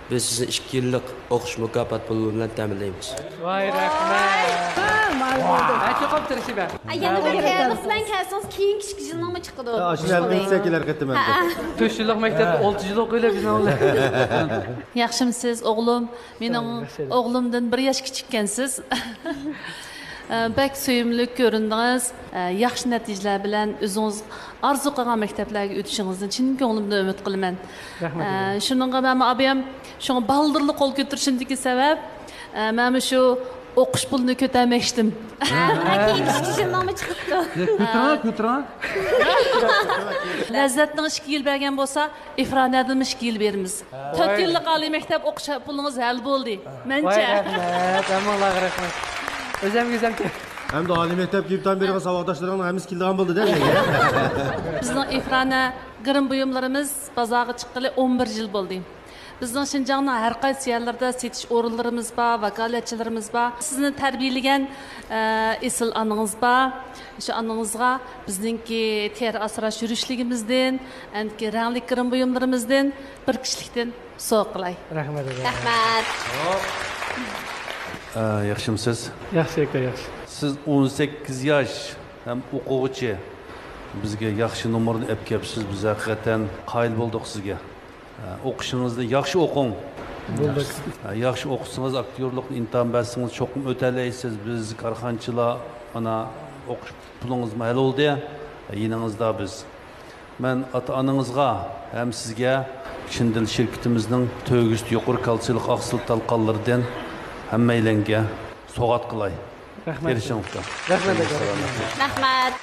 بىز سىزنى ئىككى يىللىق ئوقۇش مۇكاپات پۇلى بىلەن تەمىنلەيمىز. ۋاي، رەھمەت. ۋاي. ھە، چوقۇم تىرىشىمەن. ئە، يەنە بىر تەييارلىق بىلەن كەلسىڭىز، كېيىنكى ئىككى يىلنىڭمۇ چىقىدۇ. ھە، ئاشۇ يەردىن ئۆتسە كېلەر قېتىم ئەمدى. تۆت يىللىق مەكتەپتە ئالتە يىل ئوقۇيلى بىزنىڭ بىلەن. ياخشىمسىز، ئوغلۇم؟ مېنىڭ ئوغلۇمدىن بىر ياش كىچىككەنسىز. ئە، بەك سۆيۈملۈك كۆرۈندىڭىز. ئە، ياخشى نەتىجىلەر بىلەن ئۆزىڭىز ئارزۇ قىلغان مەكتەپلەرگە ئۆتۈشىڭىزنى چىن كۆڭلۈمدىن ئۈمىد قىلىمەن. رەھمەت. ئە، شۇنىڭغا مەنمۇ ئابىيام شۇڭا بالدۇرلا قول كۆتۈرۈشۈمدىكى سەۋەب، ئە، مەنمۇ شۇ ئوقۇش پۇلىنى كۆتەرمەكچىدىم. ھە، كېيىن ئىككى يىلنىڭمۇ چىقىپتۇ. كۆتۈرۈڭ، كۆتۈرۈڭ. لەززەتنىڭ ئىككى يىل بەرگەن بولسا، ئىفرانەدىنمۇ ئىككى يىل بېرىمىز. تۆت يىللىق ئالىي مەكتەپ ئوقۇش پۇلىڭىز ھەل بولدى. مەنچە. ۋاي، رەھمەت. ھەممىڭلارغا رەھمەت. ئۆزەمگە ئۆزەمچە. ئەمدى ئالىي مەكتەپكە ئىمتىھان بېرىدىغان ساۋاقداشلىرىڭنىڭ ھەممىسى كېلىدىغان بولدى-دە. بىزنىڭ ئىفرانە گىرىم بۇيۇملىرىمىز بازارغا چىققىلى ئون بىر يىل بولدى. بىزنىڭ شىنجاڭنىڭ ھەر قايسى يەرلىرىدە سېتىش ئورۇنلىرىمىز بار، ۋاكالەتچىلىرىمىز بار. سىزنى تەربىيەلىگەن، ئە، ئېسىل ئانىڭىز بار. شۇ ئانىڭىزغا بىزنىڭكى تېرە ئاسراش يۈرۈشلۈكىمىزدىن، ئەندىكى رەڭلىك گىرىم بۇيۇملىرىمىزدىن بىر كىشىلىكتىن سوۋغا قىلاي. رەھمەت، رەھمەت. رەھمەت. ئە، ياخشىمسىز؟ ياخشى ئاكا، ياخشى. سىز ئون سەككىز ياش ھەم ئوقۇغۇچى. بىزگە ياخشى نومۇرنى ئەپ كەپسىز. بىز ھەقىقەتەن قايىل بولدۇق سىزگە. ئە، ئوقۇشىڭىزنى ياخشى ئوقۇڭ. بولدى. ئە، ياخشى ئوقۇسىڭىز، ئاكتيورلۇقنى ئىمتىھان بەرسىڭىز، چوقۇم ئۆتەلەيسىز. بىز كارخانىچىلار مانا ئوقۇش پۇلىڭىزمۇ ھەل بولدى. يېنىڭىزدا بىز. مەن ئاتا-ئانىڭىزغا ھەم سىزگە چىن دىل شىركىتىمىزنىڭ تۆگىسىدە يۇقىرى كالتسىيلىق ئاقسىل تالقانلىرىدىن ھەممەيلەنگە سوۋغات قىلاي. رەھمەت. تىرىشىڭلار. رەھمەت، ئاكا. رەھمەت.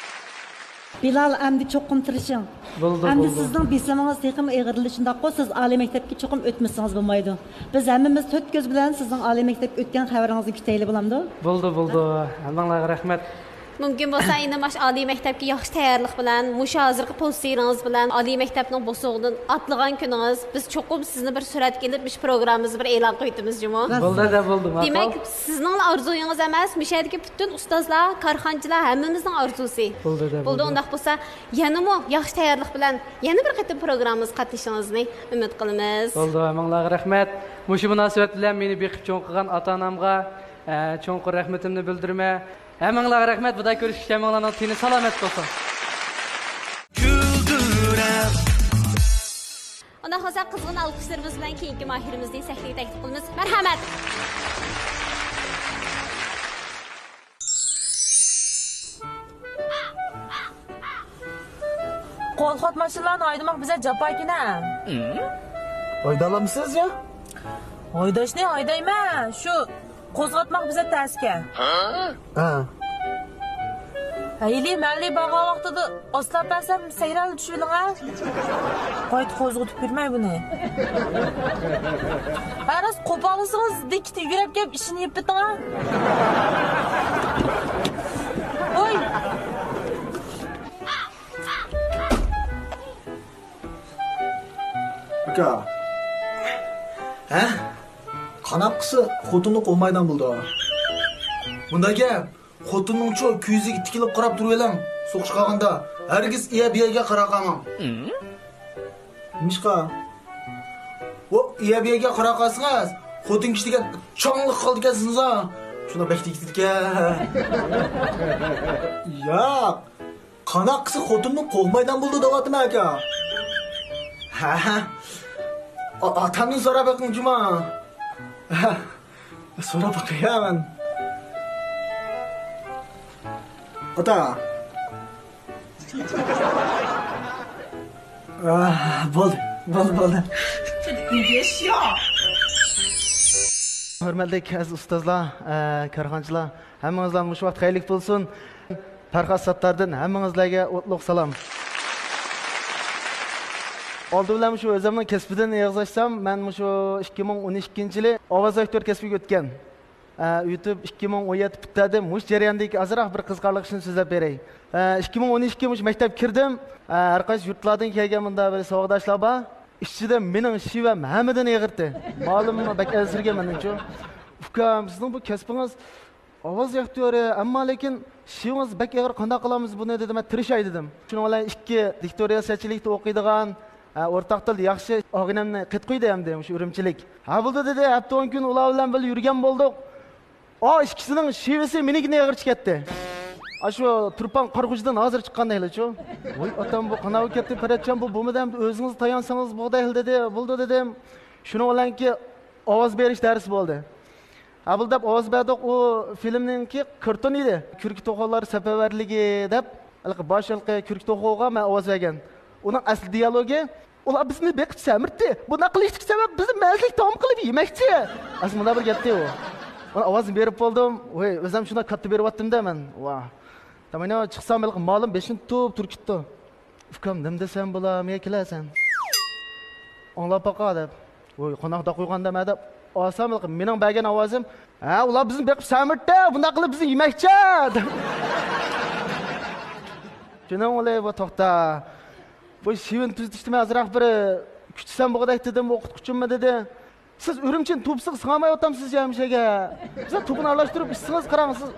بىلال، ئەمدى چوقۇم تىرىشىڭ. بولدى، ئەمدى بولدى. سىزنىڭ بېسىمىڭىز تېخىمۇ ئېغىرلىدى، شۇنداققۇ؟ سىز ئالىي مەكتەپكە چوقۇم ئۆتمىسىڭىز بولمايدۇ. بىز ھەممىمىز تۆت كۆز بىلەن سىزنىڭ ئالىي مەكتەپكە ئۆتكەن خەۋىرىڭىزنى كۈتەيلى، بولامدۇ؟ بولدى، بولدى. ھەممىڭلارغا رەھمەت. مۇمكىن بولسا، ئىنىم، ئاشۇ ئالىي مەكتەپكە ياخشى تەييارلىق بىلەن، مۇشۇ ھازىرقى پوستېرىڭىز بىلەن ئالىي مەكتەپنىڭ بوسۇغىدىن ئاتلىغان كۈنىڭىز، بىز چوقۇم سىزنى بىر سۈرەتكە ئېلىپ، مۇشۇ پروگراممىمىزدا بىر ئېلان قىلىۋېتىمىز جۇمۇ. بولدى، دە، بولدى، ماقۇل. دېمەك، سىزنىڭلا ئارزۇيىڭىز ئەمەس، مۇشۇ يەردىكى پۈتۈن ئۇستازلار، كارخانىچىلار، ھەممىمىزنىڭ ئارزۇسى. بولدى، دە، بولدى، بولدى. ئۇنداق بولسا، يەنىمۇ ياخشى تەييارلىق بىلەن يەنە بىر قېتىم پروگراممىمىزغا قاتنىشىشىڭىزنى ئۈمىد قىلىمىز. بولدى، ھەممىڭلارغا رەھمەت. مۇشۇ مۇناسىۋەت بىلەن مېنى بېقىپ چوڭ قىلغان ئاتا-ئانامغا، ئە، چوڭقۇر رەھمىتىمنى بىلدۈرىمەن. ھەممىڭلارغا رەھمەت، بۇدا كۆرۈشكىچە ھەممىڭلارنىڭ تېنى سالامەت بولسۇن. ئۇنداق بولسا، قىزغىن ئالقىشلىرىمىز بىلەن كېيىنكى ماھىرىمىزنى سەھنىگە تەكلىپ قىلىمىز. مەرھەمەت! قوزغاتماچىلارنى ھايدىماق بىزگە جاپاكەن-ھە. ھايدالامسىز يا؟ ھايداشنى ھايدايمەن، شۇ قوزغاتماق بىزگە تەسكەن. ھە. ھەيلى مەللى بارغان ۋاقتىدا ئاسلاپ بەرسەم سەيرەلدە چۈشۈۋېلىڭ ھە. قايتا قوزغىتىپ بېرىمەن بۇنى. ھە، راست قوپاللىسىڭىز دىككىتە يۈگۈرۈپ كېلىپ ئىشىنى يېپىۋېتىڭ ھە. ۋوي. ئاكا. ھە؟ قاناققىسى خوتۇننى قوغمايدىغان بولدى. بۇنداق گەپ. خوتۇننىڭچۇ كۆزىگە تىكىلىپ قاراپ تۇرۇۋېلىڭ. سوقۇشقا قالغاندا ھەرگىز ئىيە بىيەگە قاراپ قالماڭ. نېمىشقا؟ ئۇ ئىيە بىيەگە قاراپ قالسىڭىز، خوتۇن كىشى دېگەن چاڭلىق قالىدىكەنسىز ھە. شۇنداق بەك تېگىدىكەن. ياق. قاناققىسى خوتۇننى قوغمايدىغان بولدى دەۋاتىمەن ئاكا. ھە. ئا-، ئاتامدىن سوراپ بېقىڭ جۇما. ھە. سوراپ باقاي مەن. ئاتا. ئاھ، بولدى، بولدى، بولدى. ھۆرمەتلىك ئەزىز ئۇستازلار، ئە، كارخانىچىلار، ھەممىڭىزلار مۇشۇ ۋاقىت خەيرلىك بولسۇن. پەرھات ساتتاردىن ھەممىڭىزلەرگە ئوتلۇق سالام. ئالدى بىلەن مۇشۇ ئۆزۈمنىڭ كەسپىدىن ئېغىز ئاچسام، مەن مۇشۇ ئىككى مىڭ ئون ئىككىنچى يىلى ئاۋاز ئاكتيور كەسپىگە ئۆتكەن. ئە، ئۆتۈپ ئىككى مىڭ ئون يەتتە پۈتتۈردۈم. مۇشۇ جەرياندىكى ئازراق بىر قىزىقارلىق ئىشنى سۆزلەپ بېرەي. ئە، ئىككى مىڭ ئون ئىككى مۇشۇ مەكتەپكە كىردىم. ئە، ھەر قايسى يۇرتلاردىن كەلگەن مۇنداق بىر ساۋاقداشلار بار. ئىچىدە مېنىڭ شېۋەم ھەممىدىن ئېغىرتى. مالىم بەك ئەنسىرىگەن مەندىنچۇ. ئۇكام، سىزنىڭ بۇ كەسپىڭىز ئاۋاز ئاكتيورى، ئەمما لېكىن شېۋىڭىز بەك ئېغىر، قانداق قىلامىز بۇنى دېدىم، مەن تىرىشاي دېدىم. شۇنىڭ بىلەن ئىككى دىكتور رىياسەتچىلىكتە ئوقۇيدىغان، ھە، ئورتاق تىلدا ياخشى ئاغىنەمنى قېتىپ قويدى ئەمدى، مۇشۇ ئۈرۈمچىلىك. ھە، بولدى دېدى، ھەپتە ئون كۈن ئۇلار بىلەن بىللە يۈرگەن بولدۇق. ئا، ئىككىسىنىڭ شېۋىسى مېنىڭكىدىن ئېغىر چىقەتتى. ئاشۇ تۇرپان قارىخوجىدىن ھازىر چىققان دەيلىچۇ. ۋاي ئاتام، بۇ قاناۋ كەتتى، پەرەتجان، بۇ بۇمۇ دەم ئۆزىڭىز تايانسىڭىز بولدى دەيلى دېدى. بولدى دېدىم. شۇنىڭ بىلەنكى ئاۋاز بېرىش دەرسى بولدى. ھە، بۇ دەپ ئاۋاز بەردۇق، ئۇ فىلىمنىڭكى كارتون ئىدى. كۈركە توخۇلار سەپەرۋەرلىكى دەپ، ھېلىقى باش ھېلىقى كۈركە توخۇغا مەن ئاۋاز بەرگەن. ئۇنىڭ ئەسلى دىيالوگى، «ئۇلار بىزنى بېقىپ سەمرىتتى. بۇنداق قىلىشتىكى سەۋەب بىزنى مەززىلىك تائام قىلىپ يېمەكچى.» ئەسلى مۇنداق بىر گەپتى ئۇ. ئۇنىڭ ئاۋازىنى بېرىپ بولدۇم. ۋاي، ئۆزۈم شۇنداق كاتتا بېرىۋاتتىم-دە مەن. ۋاھ. تامانا چىقسام، ھېلىقى مالىم بېشىنى تۇتۇپ تۇرۇپ كېتىپتۇ. «ئۇكام، نېمە دېسەم بولا، مېگە كېلەرسەن؟ ئاڭلاپ باقا» دەپ. ۋوي، قانداق قويغاندا مەن دەپ ئالسام، مېنىڭ بەرگەن ئاۋازىم، «ھە، ئۇلار بىزنى بېقىپ سەمرىتتى، بۇنداق قىلىپ بىزنى يېمەكچى» دەپ. شۇنىڭ بىلەن بۇ توختا. بۇ شېۋىنى تۈزىتىشتە مەن ئازراق بىر كۈچىسەم بولغۇدەك دېدىم، ئوقۇتقۇچىممۇ دېدى، «سىز ئۈرۈمچىنى توپىسىغا سىڭالمايۋاتامسىز يا مۇشەگە؟ سىز توپىنى ئارىلاشتۇرۇپ ئىچسىڭىز، قاراڭ، سىز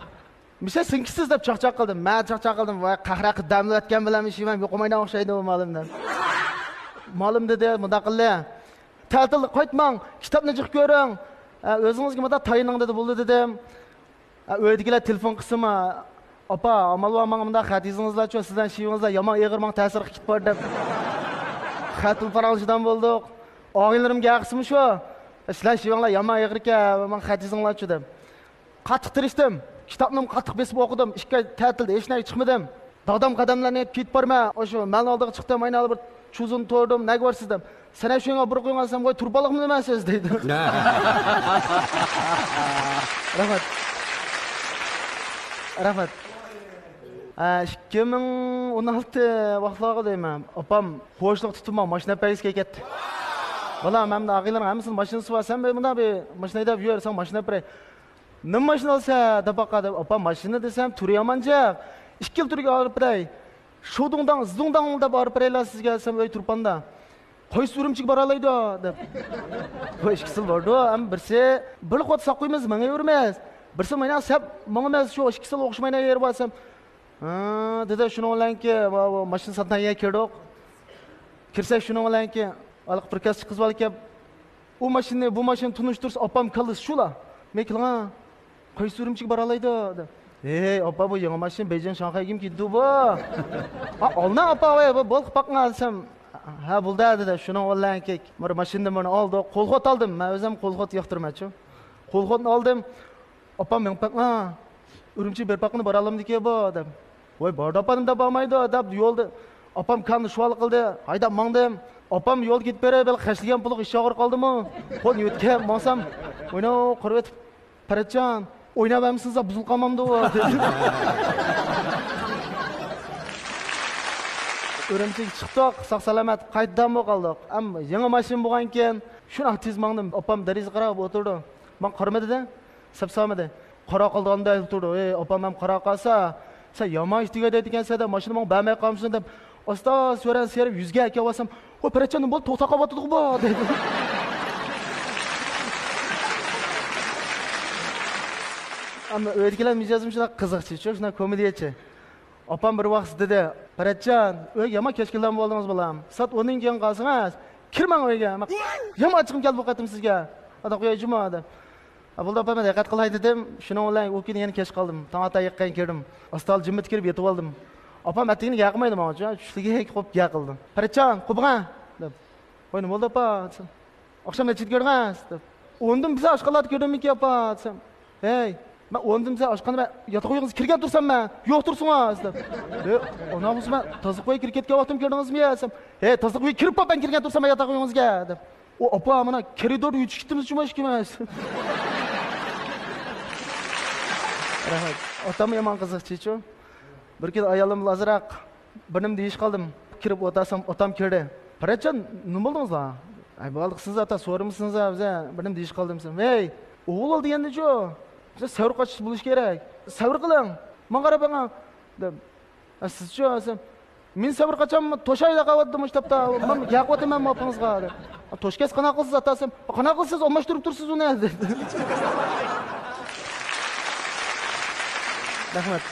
مۇشە سىڭكىسىز» دەپ چاقچاق قىلدىم. مەن چاقچاق قىلدىم، ۋاي، قەھرە قىلىپ دەملەۋەتكەن بىلەن شېۋەم يۇقىمايدىغان ئوخشايدۇ مالىم دەپ. مالىم دېدى، مۇنداق قىلدى، «تەتىلدە قايتماڭ، كىتابنى جىق كۆرۈڭ. ئە، ئۆزىڭىزگە مۇنداق تايىنىڭ» دېدى. «بولدى» دېدىم. ئە، ئۆيدىكىلەر تېلېفون قىلسىمۇ، «ئاپا، ئامال بار، ماڭا مۇنداق خەت يېزىڭىزلارچۇ، سىزدىن شېۋىڭىزلار يامان ئېغىر، ماڭا تەسىر قىلىپ كېتىپ بار» دەپ خەتتىن پاراڭلىشىدىغان بولدۇق. ئاغىنىلىرىمگە ھەققىسىمۇ شۇ، «سىلەر شېۋىڭلار يامان ئېغىركەن، ماڭا خەت يېزىڭلارچۇ» دەپ. قاتتىق تىرىشتىم. كىتابنىمۇ قاتتىق بېسىپ ئوقۇدۇم. ئىككى ئاي تەتىلدە ھېچ نەگە چىقمىدىم. دادام قەدەملەرنى يېتىپ كېتىپ بارىمەن. ئوشۇ مالنىڭ ئالدىغا چىقتىم، ئاينى ئالدىغا بىر چۇزۇن تۇردۇم، نەگە بارسىز دەپ. سەن شۇنىڭغا بۇرۇق يوڭاسەن، ۋاي تۇرۇپ بالاقمىدىم مەن سىز دەيدۇ. رەھمەت. رەھمەت. ھە، ئىككى مىڭ ئون ئالتە ۋاقىتلارغا دەيمەن. ئاپام خوشلۇق تۇتۇپ ماڭا ماشىنا ئەپەرگىسى كەتتى. بالام، ھەمدە ئاغىنىلەرنىڭ ھەممىسىنىڭ ماشىنىسى بار. سەن بىر مۇنداق بىر ماشىنا ھەيدەپ يۈر، ساڭا ماشىنا ئەپىرەي. نېمە ماشىنا ئالسا دەپ باققان دەپ، ئاپام ماشىنا دېسەم، تۈرى يامان جىق. ئىككىلا تۈرگە ئايرىپ بېرەي. شۇدۇڭداڭ، زۇڭداڭ دەپ ئايرىپ بېرەيلا سىزگە دېسەم، ئۆي تۇرپاندا. قايسى ئۈرۈمچىگە بارالايدۇ دەپ. بۇ ئىككىسى بارىدۇ، ئەمما بىرسى بىر قوت ساقلايمىز، ماڭىۋېرىمىز. بىرسى مانا سەپ ماڭىمىز، شۇ ئىككىسى ئوخشىمايدىغان يېرى بار دېسەم. ھە، دېدى، شۇنىڭ بىلەنكى، ۋا، ۋا، ماشىنا ساتىدىغان يەرگە كىردۇق. كىرسەك شۇنىڭ بىلەنكى، ھېلىقى بىر كاسا قىز بار ئىكەن. ئۇ ماشىنىنى، بۇ ماشىنىنى تونۇشتۇرسا، ئاپام كاللىسى شۇلا. مەن كېلىڭا. قايسى ئۈرۈمچىگە بارالايدۇ؟ دېدى. ھەي، ئاپا، بۇ يېڭى ماشىنا بېيجىڭ، شاڭخەيگىمۇ كېتىدۇ بۇ. ئا، ئالنا ئاپا، ۋاي، بۇ بولدى، قاپاقما دېسەم. ھە، بولدى دېدى. شۇنىڭ بىلەنكى، مانا ماشىنىنى مانا ئالدۇق. قول خوت ئالدىم. مەن ئۆزۈم قول خوت ياقتۇرىمەنچۇ. قول خوتنى ئالدىم. ئاپام مېڭىپ باقما، ئۈرۈمچىگە بېرىپ باققىنى بارالامدىكى بۇ دەپ. ۋاي، باردا ئاپا، نېمە دەپ بارمايدۇ دەپ يولدا. ئاپام كاننى شۇۋال قىلدى، ھايداپ ماڭدىم. ئاپام يولدا كېتىپ بېرىپ، بىر خەجلىگەن پۇلىغا ئىش ئاغرىپ قالدىمۇ. خو نۆۋەتكە ماڭسام، ئويناپ قۇرۇۋېتىپ، پەرەتجان، ئويناپ بەرمىسىڭىز بۇزۇلۇپ قالمامدۇ دېدى. ئۈرۈمچىگە چىقتۇق، ساق سالامەت قايتىدىغان بولۇپ قالدۇق. ئەمما يېڭى ماشىنا بولغانكىن، شۇنداق تېز ماڭدىم. ئاپام دېرىزىگە قاراپ ئولتۇردى. ماڭا قارىمىدى-دە، سەپسالمىدى. قاراپ قالىدىغاندەك تۇردى. ئەي، ئاپام ھەم قاراپ قالسا، سەن يامان ئىش تۈگەي دەيدىكەنسەن دەپ، ماشىنا ماڭا بەرمەي قالمىسۇن دەپ، ئاستا سۆرەن سېرىپ يۈزگە ئەكەۋالسام، ۋاي، پەرەتجان، نېمە بولدى؟ توختاپ قالىۋاتىدىغۇ بۇ دېدى. ئەمما ئۆيدىكىلەر مىجەزىم شۇنداق قىزىقچىچۇ، شۇنداق كومېدىيەچى. ئاپام بىر ۋاقىت دېدى، پەرەتجان، ئۆيگە يامان كەچ كەلگەن بولدىڭىز بالام. سائەت ئوننىڭ كېيىن قالسىڭىز، كىرمەڭ ئۆيگە. يامان ئاچچىقىم كەلدى بۇ قېتىم سىزگە. ئادا قوياي جۇمۇ دەپ. ھە، بولدى ئاپام، دىققەت قىلاي دېدىم. شۇنىڭ بىلەن ئۇ كۈنى يەنە كەچ قالدىم. تاڭ ئاتا يېقىن كىردىم. ئاستا جىممىت كىرىپ يېتىۋالدىم. ئاپام ئەتىگىنى گەپ قىلمايدۇ ماڭا. چۈشلۈكى قوپ گەپ قىلدى. پەرەتجان، قوپۇڭە دەپ. ۋاي، نېمە بولدى ئاپا دېسەم. ئاخشام نەچچىدە كىردىڭىز دەپ. ئوندىن بىزار ئاشخانىلاردا كىردىممىكىن ئاپا دېسەم. ھەي، مەن ئوندىن بىزار ئاشخانا، مەن ياتاق ئۆيىڭىزگە كىرگەن تۇرسام مەن، يوق تۇرسىڭىز دەپ. ھەي، ئانا بولسا مەن تازىلىق ئۆيگە كىرىپ كەتكەن ۋاقتىم كىردىڭىزمۇ يا دېسەم. ھەي، تازىلىق ئۆيگە كىرىپ بولۇپ مەن كىرگەن تۇرسام مەن ياتاق ئۆيىڭىزگە دەپ. ئۇ ئاپا مانا كارىدوردا يۈتۈشۈپ كېتىمىز جۇمۇ ئىككىمىز. رەھمەت. ئاتام يامان قىزىقچىچۇ. بىر كۈنى ئايالىم بىلەن ئازراق بىر نېمە دېيىشىپ قالدىم. كىرىپ ئولتۇرسام، ئاتام كىردى. پەرەتجان، نېمە بولدىڭىزلا؟ ئەي، بولدى قىلسىڭىز ئاتا، سورىمىسىڭىز بىزە بىر نېمە دېيىشىپ قالدىم دېسەم. ھەي، ئوغۇل بولدى دېگەندىچۇ؟ بىزدە سەۋر قاچىسى بولۇشى كېرەك. سەۋر قىلىڭ. ماڭا قاراپ بېقىڭ دېدىم. ئە، سىزچۇ دېسەم، مېنى سەۋر قاچام توشايلا قاۋاتتى مۇشۇ تاپتا. مەن ياقىۋاتىمەن ئاپىڭىزغا دەپ. توشكەس قانداق قىلىسىز ئاتا دېسەم، قانداق قىلىسىز، ئالماشتۇرۇپ تۇرسىز ئۇنى دېدى. رەھمەت.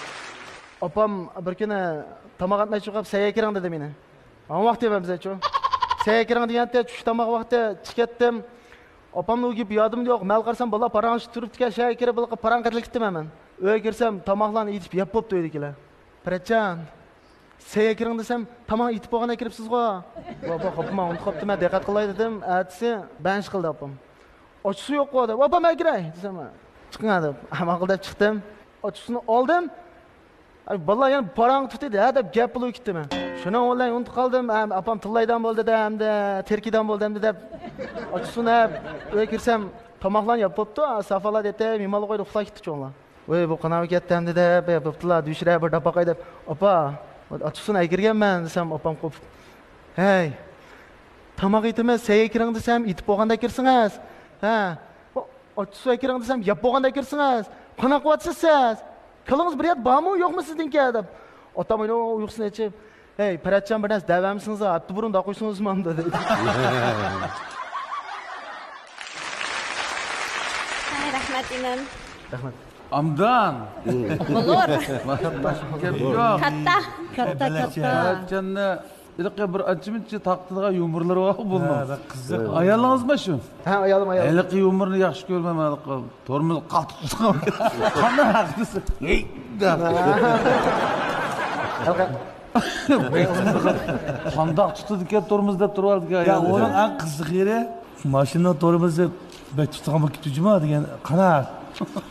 ئاپام بىر كۈنى تاماق ئەتمەكچى بولۇپ، سەيگە كىرىڭ دېدى مېنى. ھامان ۋاقتى بار بىزدىچۇ. سەيگە كىرىڭ دېگەنتى، چۈش تاماق ۋاقتى چىقىپ كەتتىم. ئاپامنىڭ ئۇ گېپى يادىمدا يوق. مەن قارىسام، بالىلار پاراڭلىشىپ تۇرۇپتىكەن، شەھەرگە كىرىپ، بۇلارغا پاراڭ قېتىلىپ كەتتىم مەن. ئۆيگە كىرسەم، تاماقلارنى ئېتىپ يەپ بوپتۇ ئۆيدىكىلەر. پەرەتجان، سەيگە كىرىڭ دېسەم، تاماق ئېتىپ بولغاندەك كىرىپسىزغۇ. ۋا، ۋا، خاپىمەن، ئۇنتۇپ قاپتىمەن، دىققەت قىلاي دېدىم. ئەتىسى بەنش قىلدى ئاپام. ئاچا سۇ يوققۇ دەپ، ئاپام، مەن كىرەي دېسەم، چىقىڭ دەپ، ماقۇل دەپ چىقتىم. ئاچا سۇنى ئالدىم. ئەي، بالىلار يەنە پاراڭ تۇتتى ھە دەپ گەپ بولۇپ كېتىمەن. شۇنىڭ بىلەن ئۇنتۇپ قالدىم. ھەم ئاپام تىللايدىغان بولدى دە، ئەمدى تېرىكىدىغان بولدى ئەمدى دەپ. ئاچا سۇنى ئەپ، ئۆيگە كىرسەم، تاماقلارنى يەپ بوپتۇ. سافالار دېتى، مېھمانلار قويدى، ئۇخلاپ كېتىپتۇ چوڭلار. ۋاي، بۇ قاناپ كەتتى ئەمدى دەپ، يەپ بوپتۇلا، دۈشۈرە بىر داپ باقاي دەپ. ئاپا، ئاچا سۇنى ئەكىرگەنمەن دېسەم، ئاپام قوپۇپ. ھەي، تاماق ئېتىمىز، سەيگە كىرىڭ دېسەم، ئېتىپ بولغاندەك كىرسىڭىز. ھە، ئاچا سۇ ئەكىرىڭ دېسەم، يەپ بولغاندەك كىرسىڭىز. قانداق قىلىۋاتىسىز سىز؟ كاللىڭىز بىر يەردە بارمۇ، يوقمۇ سىزنىڭكى دەپ. ئاتام ئۇيقۇسىنى ئېچىپ، ھەي، پەرەتجان، بىر نەرسە دەۋەرمىسىڭىز، ھەپتە بۇرۇن داقويسىڭىزمۇ ئەمدى دەيدۇ. ھەي، رەھمەت ئىنىم. رەھمەت. ئامدان. بولۇر. باشقا گەپ يوق. كاتتا. كاتتا، كاتتا. پەرەتجاننى ھېلىقى بىر ئانچە-مۇنچە تارقىتىدىغان يۇمۇرلىرى بار بۇنىڭ. ھە، بەك قىزىق. ئايالىڭىزمۇ شۇ؟ ھە، ئايالىم، ئايالىم. ھېلىقى يۇمۇرنى ياخشى كۆرمەيمەن، ھېلىقى تورمۇز قاتتىق تۇتقان. قانداق ھەقلىسى؟ ھەي، دەپ. ھېلىقى قانداق تۇتىدىكەن تورمۇز دەپ تۇرۇۋالىدىكەن يا، ئايال. ئۇنىڭ ئەڭ قىزىق يېرى، ماشىنىنىڭ تورمۇزى بەك تۇتىدىغان بولۇپ كېتىپتۇ جۇما دېگەن. قانداق؟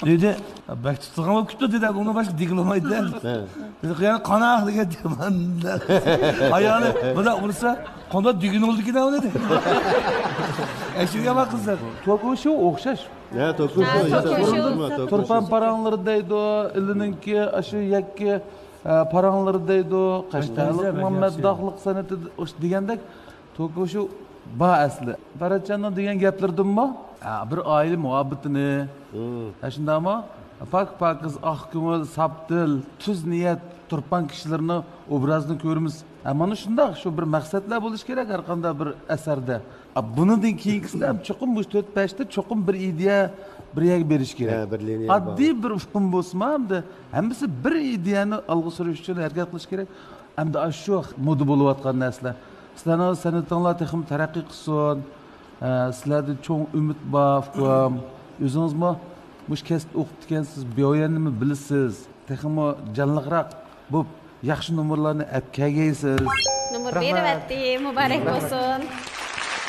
دېدى، بەك تۇتۇلغان بولۇپ كېتىپتۇ دېدى، ئۇنىڭدىن باشقا دېگىلى بولمايدۇ دېدى. ھە. دېدى، يەنە قاناق دېگەن. ئايالى مۇنداق ئۇرسا، قانداق دېگىنى بولىدىكىن ئۇنى دېدى. ئەشۇ يامان قىزلار. توكو شو ئوخشاش. ھە، توكو شو. ھە، توكو شو. تۇرپان پاراڭلىرى دەيدۇ، ئىلىنىڭكى ئاشۇ يەككە، ئە، پاراڭلىرى دەيدۇ، قەشقەرلىق مەمەت داغلىق سەنئىتى دېگەندەك، توكو شو بار ئەسلى. پەرەتجاننىڭ دېگەن گەپلىرىدىنمۇ، ئە، بىر ئائىلە مۇھەببىتىنى، ھە، شۇنداقمۇ؟ پاك-پاكىز، ئاق كۆڭۈل، ساپ دىل، تۈز نىيەت، تۇرپان كىشىلىرىنىڭ ئوبرازىنى كۆرىمىز. ھە، مانا شۇنداق، شۇ بىر مەقسەتلەر بولۇشى كېرەك ھەر قانداق بىر ئەسەردە. ئا، بۇنىڭدىن كېيىنكىسىدە ھەم چوقۇم مۇشۇ تۆت بەشتە چوقۇم بىر ئىدىيە بىر يەرگە بېرىش كېرەك. ھە، بىر لىنىيە بار. ئاددىي بىر ئۇقۇم بولسىمۇ، ئەمدى ھەممىسى بىر ئىدىيەنى ئالغا سۈرۈش ئۈچۈن ھەرىكەت قىلىش كېرەك. ئەمدى ئاشۇ مودا بولۇۋاتقان نەرسىلەر. سىلەرنىڭ سەنئىتىڭلار تېخىمۇ تەرەققىي قىلسۇن. ئە، سىلەردە چوڭ ئۈمىد بار، ئۇكام. ئۆزىڭىزمۇ مۇشۇ كەسىپتە ئوقۇپتىكەنسىز، بىئايەننىمۇ بىلىسىز. تېخىمۇ جانلىقراق بولۇپ، ياخشى نومۇرلارنى ئەپ كەلگەيسىز. نومۇر بېرىۋەتتى، مۇبارەك بولسۇن.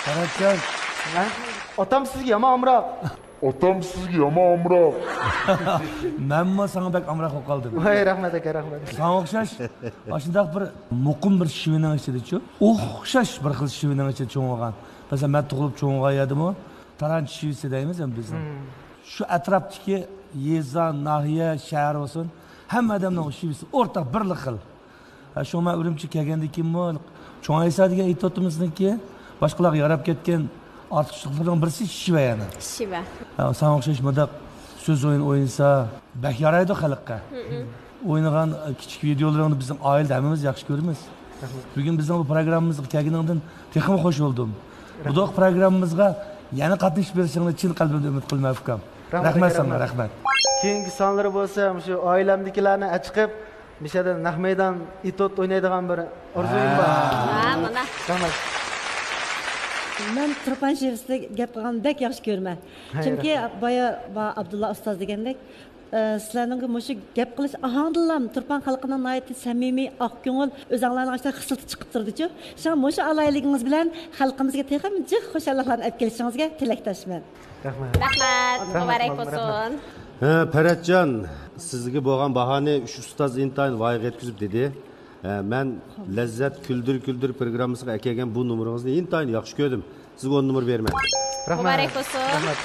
پەرەتجان. ھە؟ ئاتام سىزگە يامان ئامراق. ئاتام سىزگە يامان ئامراق. مەنمۇ ساڭا بەك ئامراق بولۇپ قالدىم. ۋاي، رەھمەت ئاكا، رەھمەت. ساڭا ئوخشاش، ئاشۇنداق بىر مۇقىم بىر شىۋىنىڭ ئىچىدىچۇ، ئوخشاش بىر خىل شىۋىنىڭ ئىچىدە چوڭ بولغان. مەسىلەن، مەن تۇغۇلۇپ چوڭ بولغان يەردىمۇ تارانچى شىۋىسى دەيمىز ئەمدى بىزنىڭ. شۇ ئەتراپتىكى يېزا، ناھىيە، شەھەر بولسۇن، ھەممە ئادەمنىڭ شىۋىسى ئورتاق، بىرلا خىل. ھە، شۇڭا مەن ئۈرۈمچىگە كەلگەندىن كېيىنمۇ چوڭ ئەيسا دېگەن ئېيتىۋاتىمىزنىڭكى، باشقىلارغا ياراپ كەتكەن ئارتۇقچىلىقلىرىنىڭ بىرسى شىۋە يەنە. شىۋە. ھە، ساڭا ئوخشاش مۇنداق سۆز ئويۇنى ئوينىسا، بەك يارايدۇ خەلققە. ئوينىغان، ئە، كىچىك ۋىدىيولىرىڭنى بىزنىڭ ئائىلىدە ھەممىمىز ياخشى كۆرىمىز. بۈگۈن بىزنىڭ بۇ پروگراممىمىزغا كەلگىنىڭدىن تېخىمۇ خۇش بولدۇم. بۇنداق پروگراممىمىزغا يەنە قاتنىشىپ بېرىشىڭنى چىن قەلبىمدىن ئۈمىد قىلىمەن، ئۇكام. رەھمەت، رەھمەت ساڭا، رەھمەت. كېيىنكى سانلىرى بولسا مۇشۇ ئائىلەمدىكىلەرنى ئەچىقىپ، مۇشۇ يەردە نەق مەيدان ئېتوت ئوينايدىغان بىر ئارزۇيۇم بار. ھە، مانا. رەھمەت. مەن تۇرپان شىۋىسىدا گەپ قىلغاننى بەك ياخشى كۆرىمەن. ھەي، چۈنكى رەھمەت. بايا، با-، ئابدۇللا ئۇستاز دېگەندەك، ئە، سىلەرنىڭكى مۇشۇ گەپ قىلىش ئاھاڭدىنلا تۇرپان خەلقىنىڭ ناھايىتى سەمىمىي، ئاق كۆڭۈل، ئۆزەڭلارنىڭ ئىچىدە خىسلىتى چىقىپ تۇرىدىچۇ. شۇڭا مۇشۇ ئالاھىدىلىكىڭىز بىلەن خەلقىمىزگە تېخىمۇ جىق خۇشاللىقلارنى ئەپ كېلىشىڭىزگە تىلەكداشمەن. رەھمەت. رەھمەت، رەھمەت، مۇبارەك بولسۇن. ھە، پەرەتجان، سىزگە بولغان باھانى ئۈچ ئۇستاز ئىنتايىن ۋايىغا يەتكۈزۈپ دېدى. ھە، مەن لەززەت كۈلدۈر كۈلدۈر پروگراممىسىغا ئەكەلگەن بۇ نومۇرىڭىزنى ئىنتايىن ياخشى كۆردۈم. سىزگە ئون نومۇر بېرىمەن. رەھمەت. مۇبارەك بولسۇن. رەھمەت.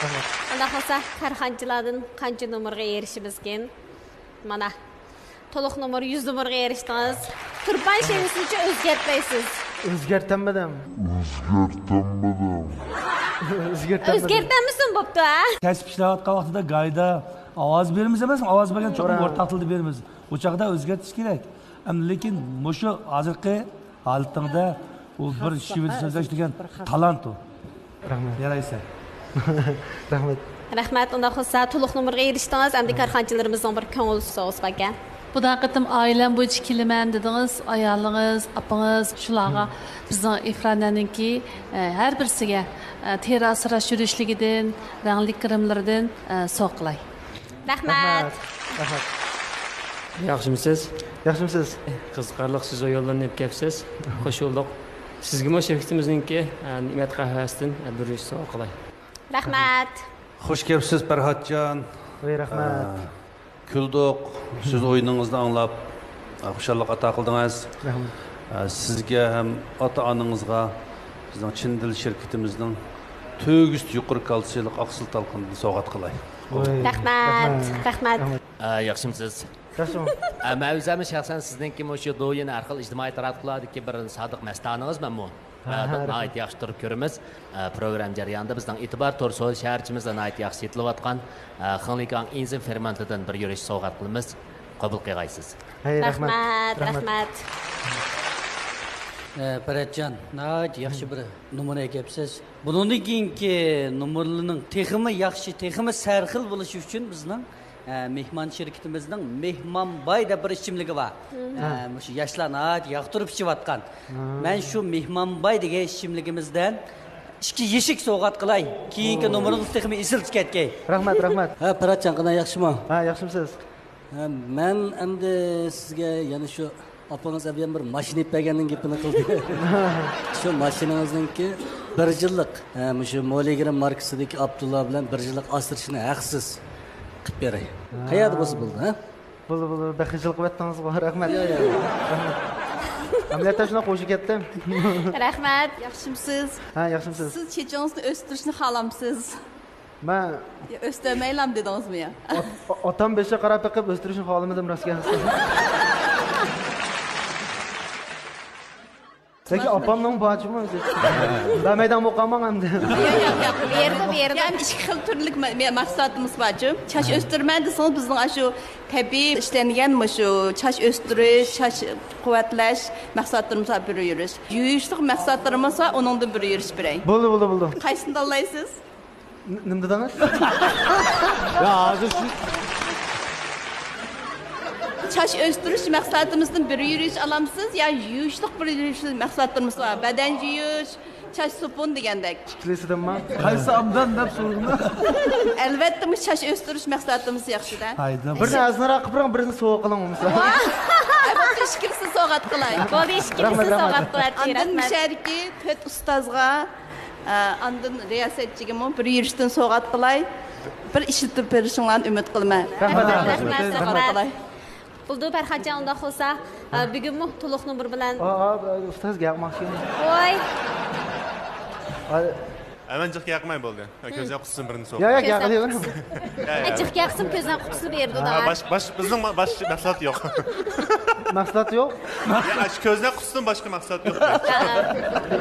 رەھمەت. ئۇنداق بولسا، كارخانىچىلاردىن قانچە نومۇرغا ئېرىشىمىزكىن؟ مانا، تولۇق نومۇر يۈز نومۇرغا ئېرىشتىڭىز. تۇرپان شېۋىسىنىچۇ ئۆزگەرتمەيسىز؟ ئۆزگەرتەلمىدىم. ئۆزگەرتەلمىدىم. ئۆزگەرتەلمىدىم. ئۆزگەرتەلمىسۇن بوپتۇ، ھە؟ كەسىپ ئىشلەۋاتقان ۋاقتىدا گايدا ئاۋاز بېرىمىز ئەمەسمۇ؟ ئاۋاز بەرگەن چوقۇم توغرا. ئورتاق تىلدا بېرىمىز. ئۇ چاغدا ئۆزگەرتىش كېرەك. ئەمدى لېكىن مۇشۇ ھازىرقى ھالىتىڭدە ئۇ بىر شېۋىدە سۆزلەش دېگەن تالانت ئۇ. رەھمەت. يارايسەن. رەھمەت. رەھمەت، ئۇنداق بولسا تولۇق نومۇرغا ئېرىشتىڭىز، ئەمدى كارخانىچىلىرىمىزنىڭ بىر كۆڭۈل سوۋغىسى باركەن. بۇدا قېتىم ئائىلەم بويىچە كېلىمەن دېدىڭىز، ئايالىڭىز، ئاپىڭىز، شۇلارغا بىزنىڭ ئېكرانلارنىڭكى، ئە، ھەر بىرسىگە، ئە، تېرە ئاسراش يۈرۈشلۈكىدىن، رەڭلىك گىرىملىرىدىن، ئە، سوۋغا قىلاي. رەھمەت. رەھمەت. ياخشىمۇسىز؟ ياخشىمۇسىز؟ قىزىقارلىق سۆز ئويۇنلىرىنى ئېلىپ كەپسىز. خوش بولدۇق. سىزگىمۇ شىركىتىمىزنىڭكى، ئە، نېمەت قەھۋەسىدىن، ئە، بىر يۈرۈش سوۋغا قىلاي. رەھمەت. خوش كەپسىز، پەرھاتجان. ۋاي، رەھمەت. ئە، كۈلدۇق، سىز ئويۇنىڭىزنى ئاڭلاپ، ئە، خۇشاللىق ئاتا قىلدىڭىز. رەھمەت. ئە، سىزگە ھەم ئاتا-ئانىڭىزغا بىزنىڭ چىن دىل شىركىتىمىزنىڭ تۆگىسى يۇقىرى كالتسىيلىق ئاقسىل تالقىنىنى سوۋغات قىلاي. ۋاي، رەھمەت، رەھمەت. رەھمەت. ئە، ياخشىمۇسىز؟ ياخشىمۇ؟ ئە، مەن ئۆزۈممۇ شەخسەن سىزنىڭكى مۇشۇ دويىن ھەر خىل ئىجتىمائىي تاراتقۇلاردا بىر سادىق مەستانىڭىزمەنمۇ. ھە، ھە، رەھمەت. ناھايىتى ياخشى تۇرۇپ كۆرىمىز. ئە، پروگرامما جەريانىدا بىزنىڭ ئېتىبار تور سودا شەھەرچىمىزدە ناھايىتى ياخشى سېتىلىۋاتقان، ئە، خېڭلىكاڭ ئىنزىم فېرمېنتىدىن بىر يۈرۈش سوۋغات قىلىمىز. قوبۇل قىلغايسىز. ھەي، رەھمەت. رەھمەت، رەھمەت. رەھمەت. ئە، پەرەتجان، ناھايىتى ياخشى بىر نومۇر ئەكەپسىز. بۇنىڭدىن كېيىنكى نومۇرلىرىنىڭ تېخىمۇ ياخشى، تېخىمۇ سەرخىل بولۇشى ئۈچۈن بىزنىڭ، ئە، مېھمان شىركىتىمىزنىڭ مېھمانباي دەپ بىر ئىچىملىكى بار. مم. ئە، مۇشۇ ياشلار ناھايىتى ياقتۇرۇپ ئىچىۋاتقان. مم. مەن شۇ مېھمانباي دېگەن ئىچىملىكىمىزدىن ئىككى يېشىك سوۋغات قىلاي. كېيىنكى نومۇرىڭىز تېخىمۇ ئېسىل چىقىدىكەن. رەھمەت، رەھمەت. ھە، پەرھاتجان، قانداق، ياخشىمۇ؟ ھە، ياخشىمۇسىز؟ ھە، مەن ئەمدى سىزگە يەنە شۇ ئاپىڭىز ئەۋەم بىر ماشىنا ئېلىپ بەرگەننىڭ گېپىنى قىلدى. شۇ ماشىنىڭىزنىڭكى بىر يىللىق، ھە، مۇشۇ مولىگرىم ماركىسىدىكى ئابدۇللا بىلەن بىر يىللىق ئاسرىشىنى ھەقسىز. قىلىپ بېرەي. قەيەردە بولسا بولدى، ھە؟ بولدى، بولدى. بەخىجىل قىلىۋەتتىڭىزغۇ. رەھمەت. ياق، ياق. رەھمەت. ئەمەلىيەتتە شۇنداق ھوشى كەتتىم. رەھمەت. ياخشىمسىز؟ ھە، ياخشىمسىز؟ سىز چېچىڭىزنى ئۆستۈرۈشنى خالامسىز؟ مەن يا ئۆستۈرمەيلام دېدىڭىزمۇ يا؟ ئات-، ئاتام بېشىغا قاراپ بېقىپ ئۆستۈرۈشنى خالىمىدىم، راست گەپ. لېكىن ئاپامنىڭ باجىمۇ ئۆزى. بەرمەيدىغان بولۇپ قالماڭ ئەمدى. ياق، ياق، ياق. بېرىدۇ، بېرىدۇ. يەنە ئىككى خىل تۈرلۈك مە-، مە-، مەھسۇلاتىمىز بارچۇ. چاچ ئۆستۈرىمەن دېسىڭىز، بىزنىڭ ئاشۇ تەبىئىي ئىشلەنگەن مۇشۇ چاچ ئۆستۈرۈش، چاچ قۇۋۋەتلەش مەھسۇلاتلىرىمىز بار، بىر يۈرۈش. يۇيۇشلۇق مەھسۇلاتلىرىمىز بار، ئۇنىڭدىن بىر يۈرۈش بېرەي. بولدى، بولدى، بولدى. قايسىنى تاللايسىز؟ ن-، نېمە دېدىڭىز؟ يا، ھازىر شۇ چاچ ئۆستۈرۈش مەھسۇلاتىمىزدىن بىر يۈرۈش ئالامسىز يا يۇيۇشلۇق بىر يۈرۈش مەھسۇلاتلىرىمىز بار؟ بەدەن يۇيۇش، چاچ سوپۇن دېگەندەك. ئىككىلىسىدىنمۇ؟ قايسى ئابدان دەپ سورىدىڭىز؟ ئەلۋەتتە، مۇشۇ چاچ ئۆستۈرۈش مەھسۇلاتىمىز ياخشىدا. ھايدا. بىرنى ئەرزانراق قىلىپ بېرىڭ، بىرنى سوۋغا قىلىڭ بولمىسا. ئاپا، ئىككىلىسىنى سوۋغات قىلاي. بولدى، ئىككىلىسىنى رەھمەت، رەھمەت. سوۋغات قىلىۋەت، ئاندىن رەھمەت. مۇشۇ يەردىكى تۆت ئۇستازغا، ئە، ئاندىن رىياسەتچىگىمۇ بىر يۈرۈشتىن سوۋغات قىلاي. بىر ئىشلىتىپ بېرىشىڭلارنى ئۈمىد قىلىمەن. رەھمەت، رەھمەت، رەھمەت. سوۋغات قىلاي. بولدى، پەرھاتجان، ئۇنداق بولسا، ئە، بۈگۈنمۇ تولۇق نومۇر بىلەن. ئا، ئا، ئۇستاز، گەپ قىلماقچى. ۋاي. ئا، ھەممە جىق ياقماي بولدى. كۆزنەك قۇتسۇن بىرنى سوق. يا، يا، يا، يا. جىق ياقسىم كۆزنەك قۇتسۇن بېرىدۇ دا. باش، باش، بىزنىڭ ما-، باش مەھسۇلات يوق. مەھسۇلات يوق؟ يا، ئاشۇ كۆزنەك قۇتسۇن، باشقا مەھسۇلات يوق.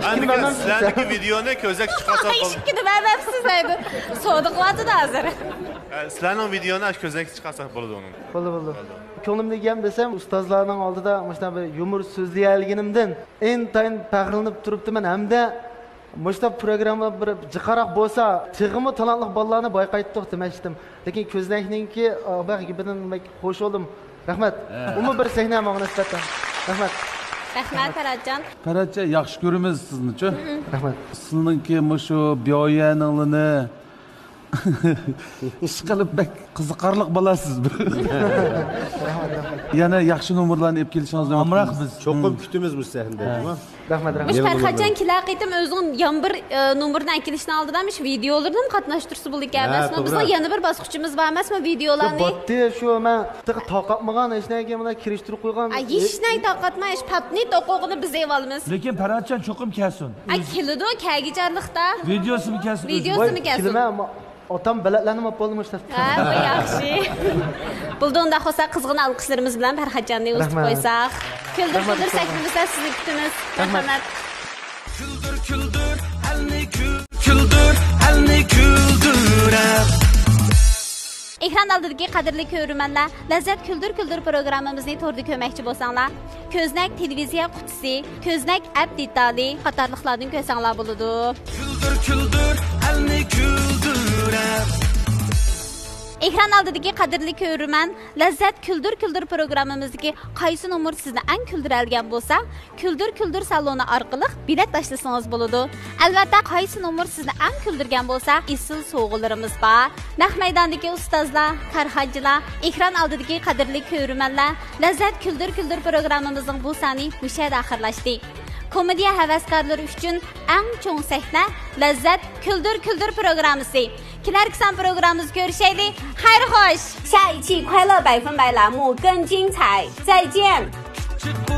ئەنە سىلەرنىڭكى ۋىدېيونى كۆزنەك چىقارساق بولدى. ئىشىككە نېمە ئەمەپسىز ئەيدى؟ سودىغىۋاتىدۇ ھازىر. ئە، سىلەرنىڭ ۋىدېيونى ئاشۇ كۆزنەك چىقارساق بولىدۇ ئۇنىڭ. بولدى، بولدى. كۆڭلۈمدىكى گەپ دېسەم، ئۇستازلارنىڭ ئالدىدا مۇشۇنداق بىر يۇمۇر سۆزلىيەلىگىنىمدىن ئىنتايىن پەخىرلىنىپ تۇرۇپتىمەن ھەمدە مۇشۇنداق پروگرامما بىر جىقراق بولسا، تېخىمۇ تالانتلىق بالىلارنى بايقايتتۇق دېمەكچىدىم. لېكىن كۆزنەكنىڭكى، ئا، بەك گېپىدىن بەك خوش بولدۇم. رەھمەت. ھە. ئۇمۇ بىر سەھنە ماڭا نىسبەتەن. رەھمەت. رەھمەت، پەرھاتجان. پەرھاتجان، ياخشى كۆرىمىز سىزنىچۇ. رەھمەت. سىزنىڭكى مۇشۇ بيويەنىڭلىنى ئىشقىلىپ بەك قىزىقارلىق بالاسىز. يەنە ياخشى نومۇرلارنى ئېلىپ كېلىشىڭىزنى ئۈمىد قىلىمىز. ئامراق بىز. چوقۇم كۈتىمىز مۇشۇ سەھنىدە، جۇمۇ. رەھمەت، رەھمەت. مۇشۇ پەرھاتجان كېلەر قېتىم ئۆزىنىڭ يەنە بىر، ئە، نومۇرىنى ئەكېلىشنىڭ ئالدىدا مۇشۇ ۋىدېئولىرىنى قاتناشتۇرسا بولىدىكەن ئەمەسمۇ؟ ھە، توغرا. بىزنىڭ يەنە بىر باسقۇچىمىز بار ئەمەسمۇ؟ ۋىدېئولارنى. باتتى شۇ، مەن تېخى تارقاتمىغان ھېچنەگە مانا كىرىشتۈرۈپ قويغان. ئە، ھېچنەگە تارقاتماي، پاپنى توقۇغىنى بىز ئېلىۋالىمىز. لېكىن پەرھاتجان چوقۇم كەلسۇن. ئە، كېلىدۇ، كەلگۈچارلىقتا. ۋىدېئوسىمۇ كەلسۇن. ۋىدېئوسىمۇ كەلسۇن. ئاتام بەلەتلەرنى ماپ بولدىمۇ ئىشلەپ. ھە، بۇ ياخشى. بولدى، ئۇنداق بولسا قىزغىن ئالقىشلىرىمىز بىلەن پەرھاتجاننى ئۇزىتىپ قويساق. كۈلدۈر، كۈلدۈر سەھنىمىزدە سىزنى كۈتىمىز. رەھمەت. كۈلدۈر، كۈلدۈر، ئەلنى كۈل-، كۈلدۈر، ئەلنى كۈلدۈرە. ئېكران ئالدىدىكى قەدىرلىك كۆرۈرمەنلەر، لەززەت كۈلدۈر كۈلدۈر پروگراممىمىزنى توردا كۆرمەكچى بولساڭلار، كۆزنەك تېلېۋىزىيە قۇتىسى، كۆزنەك ئەپ دېتالى قاتارلىقلاردىن كۆرسەڭلار بولىدۇ. كۈلدۈر، كۈلدۈر، ئەلنى كۈلدۈرە. ئېكران ئالدىدىكى قەدىرلىك كۆرۈرمەن، لەززەت كۈلدۈر كۈلدۈر پروگراممىمىزدىكى قايسى نومۇر سىزنى ئەڭ كۈلدۈرەلىگەن بولسا، كۈلدۈر كۈلدۈر سالونى ئارقىلىق بېلەت تاشلىسىڭىز بولىدۇ. ئەلۋەتتە، قايسى نومۇر سىزنى ئەڭ كۈلدۈرگەن بولسا، ئېسىل سوۋغىلىرىمىز بار. نەق مەيداندىكى ئۇستازلار، كارخانىچىلار، ئېكران ئالدىدىكى قەدىرلىك كۆرۈرمەنلەر، لەززەت كۈلدۈر كۈلدۈر پروگراممىمىزنىڭ بۇ سانى مۇشۇ يەردە ئاخىرلاشتى. كومېدىيە ھەۋەسكارلىرى ئۈچۈن ئەڭ چوڭ سەھنە، لەززەت كۈلدۈر كۈلدۈر پروگراممىسى. كېلەركى سان پروگراممىمىزدا كۆرۈشەيلى. خەير خوش! 下一期快乐百分百栏目更精彩，再见。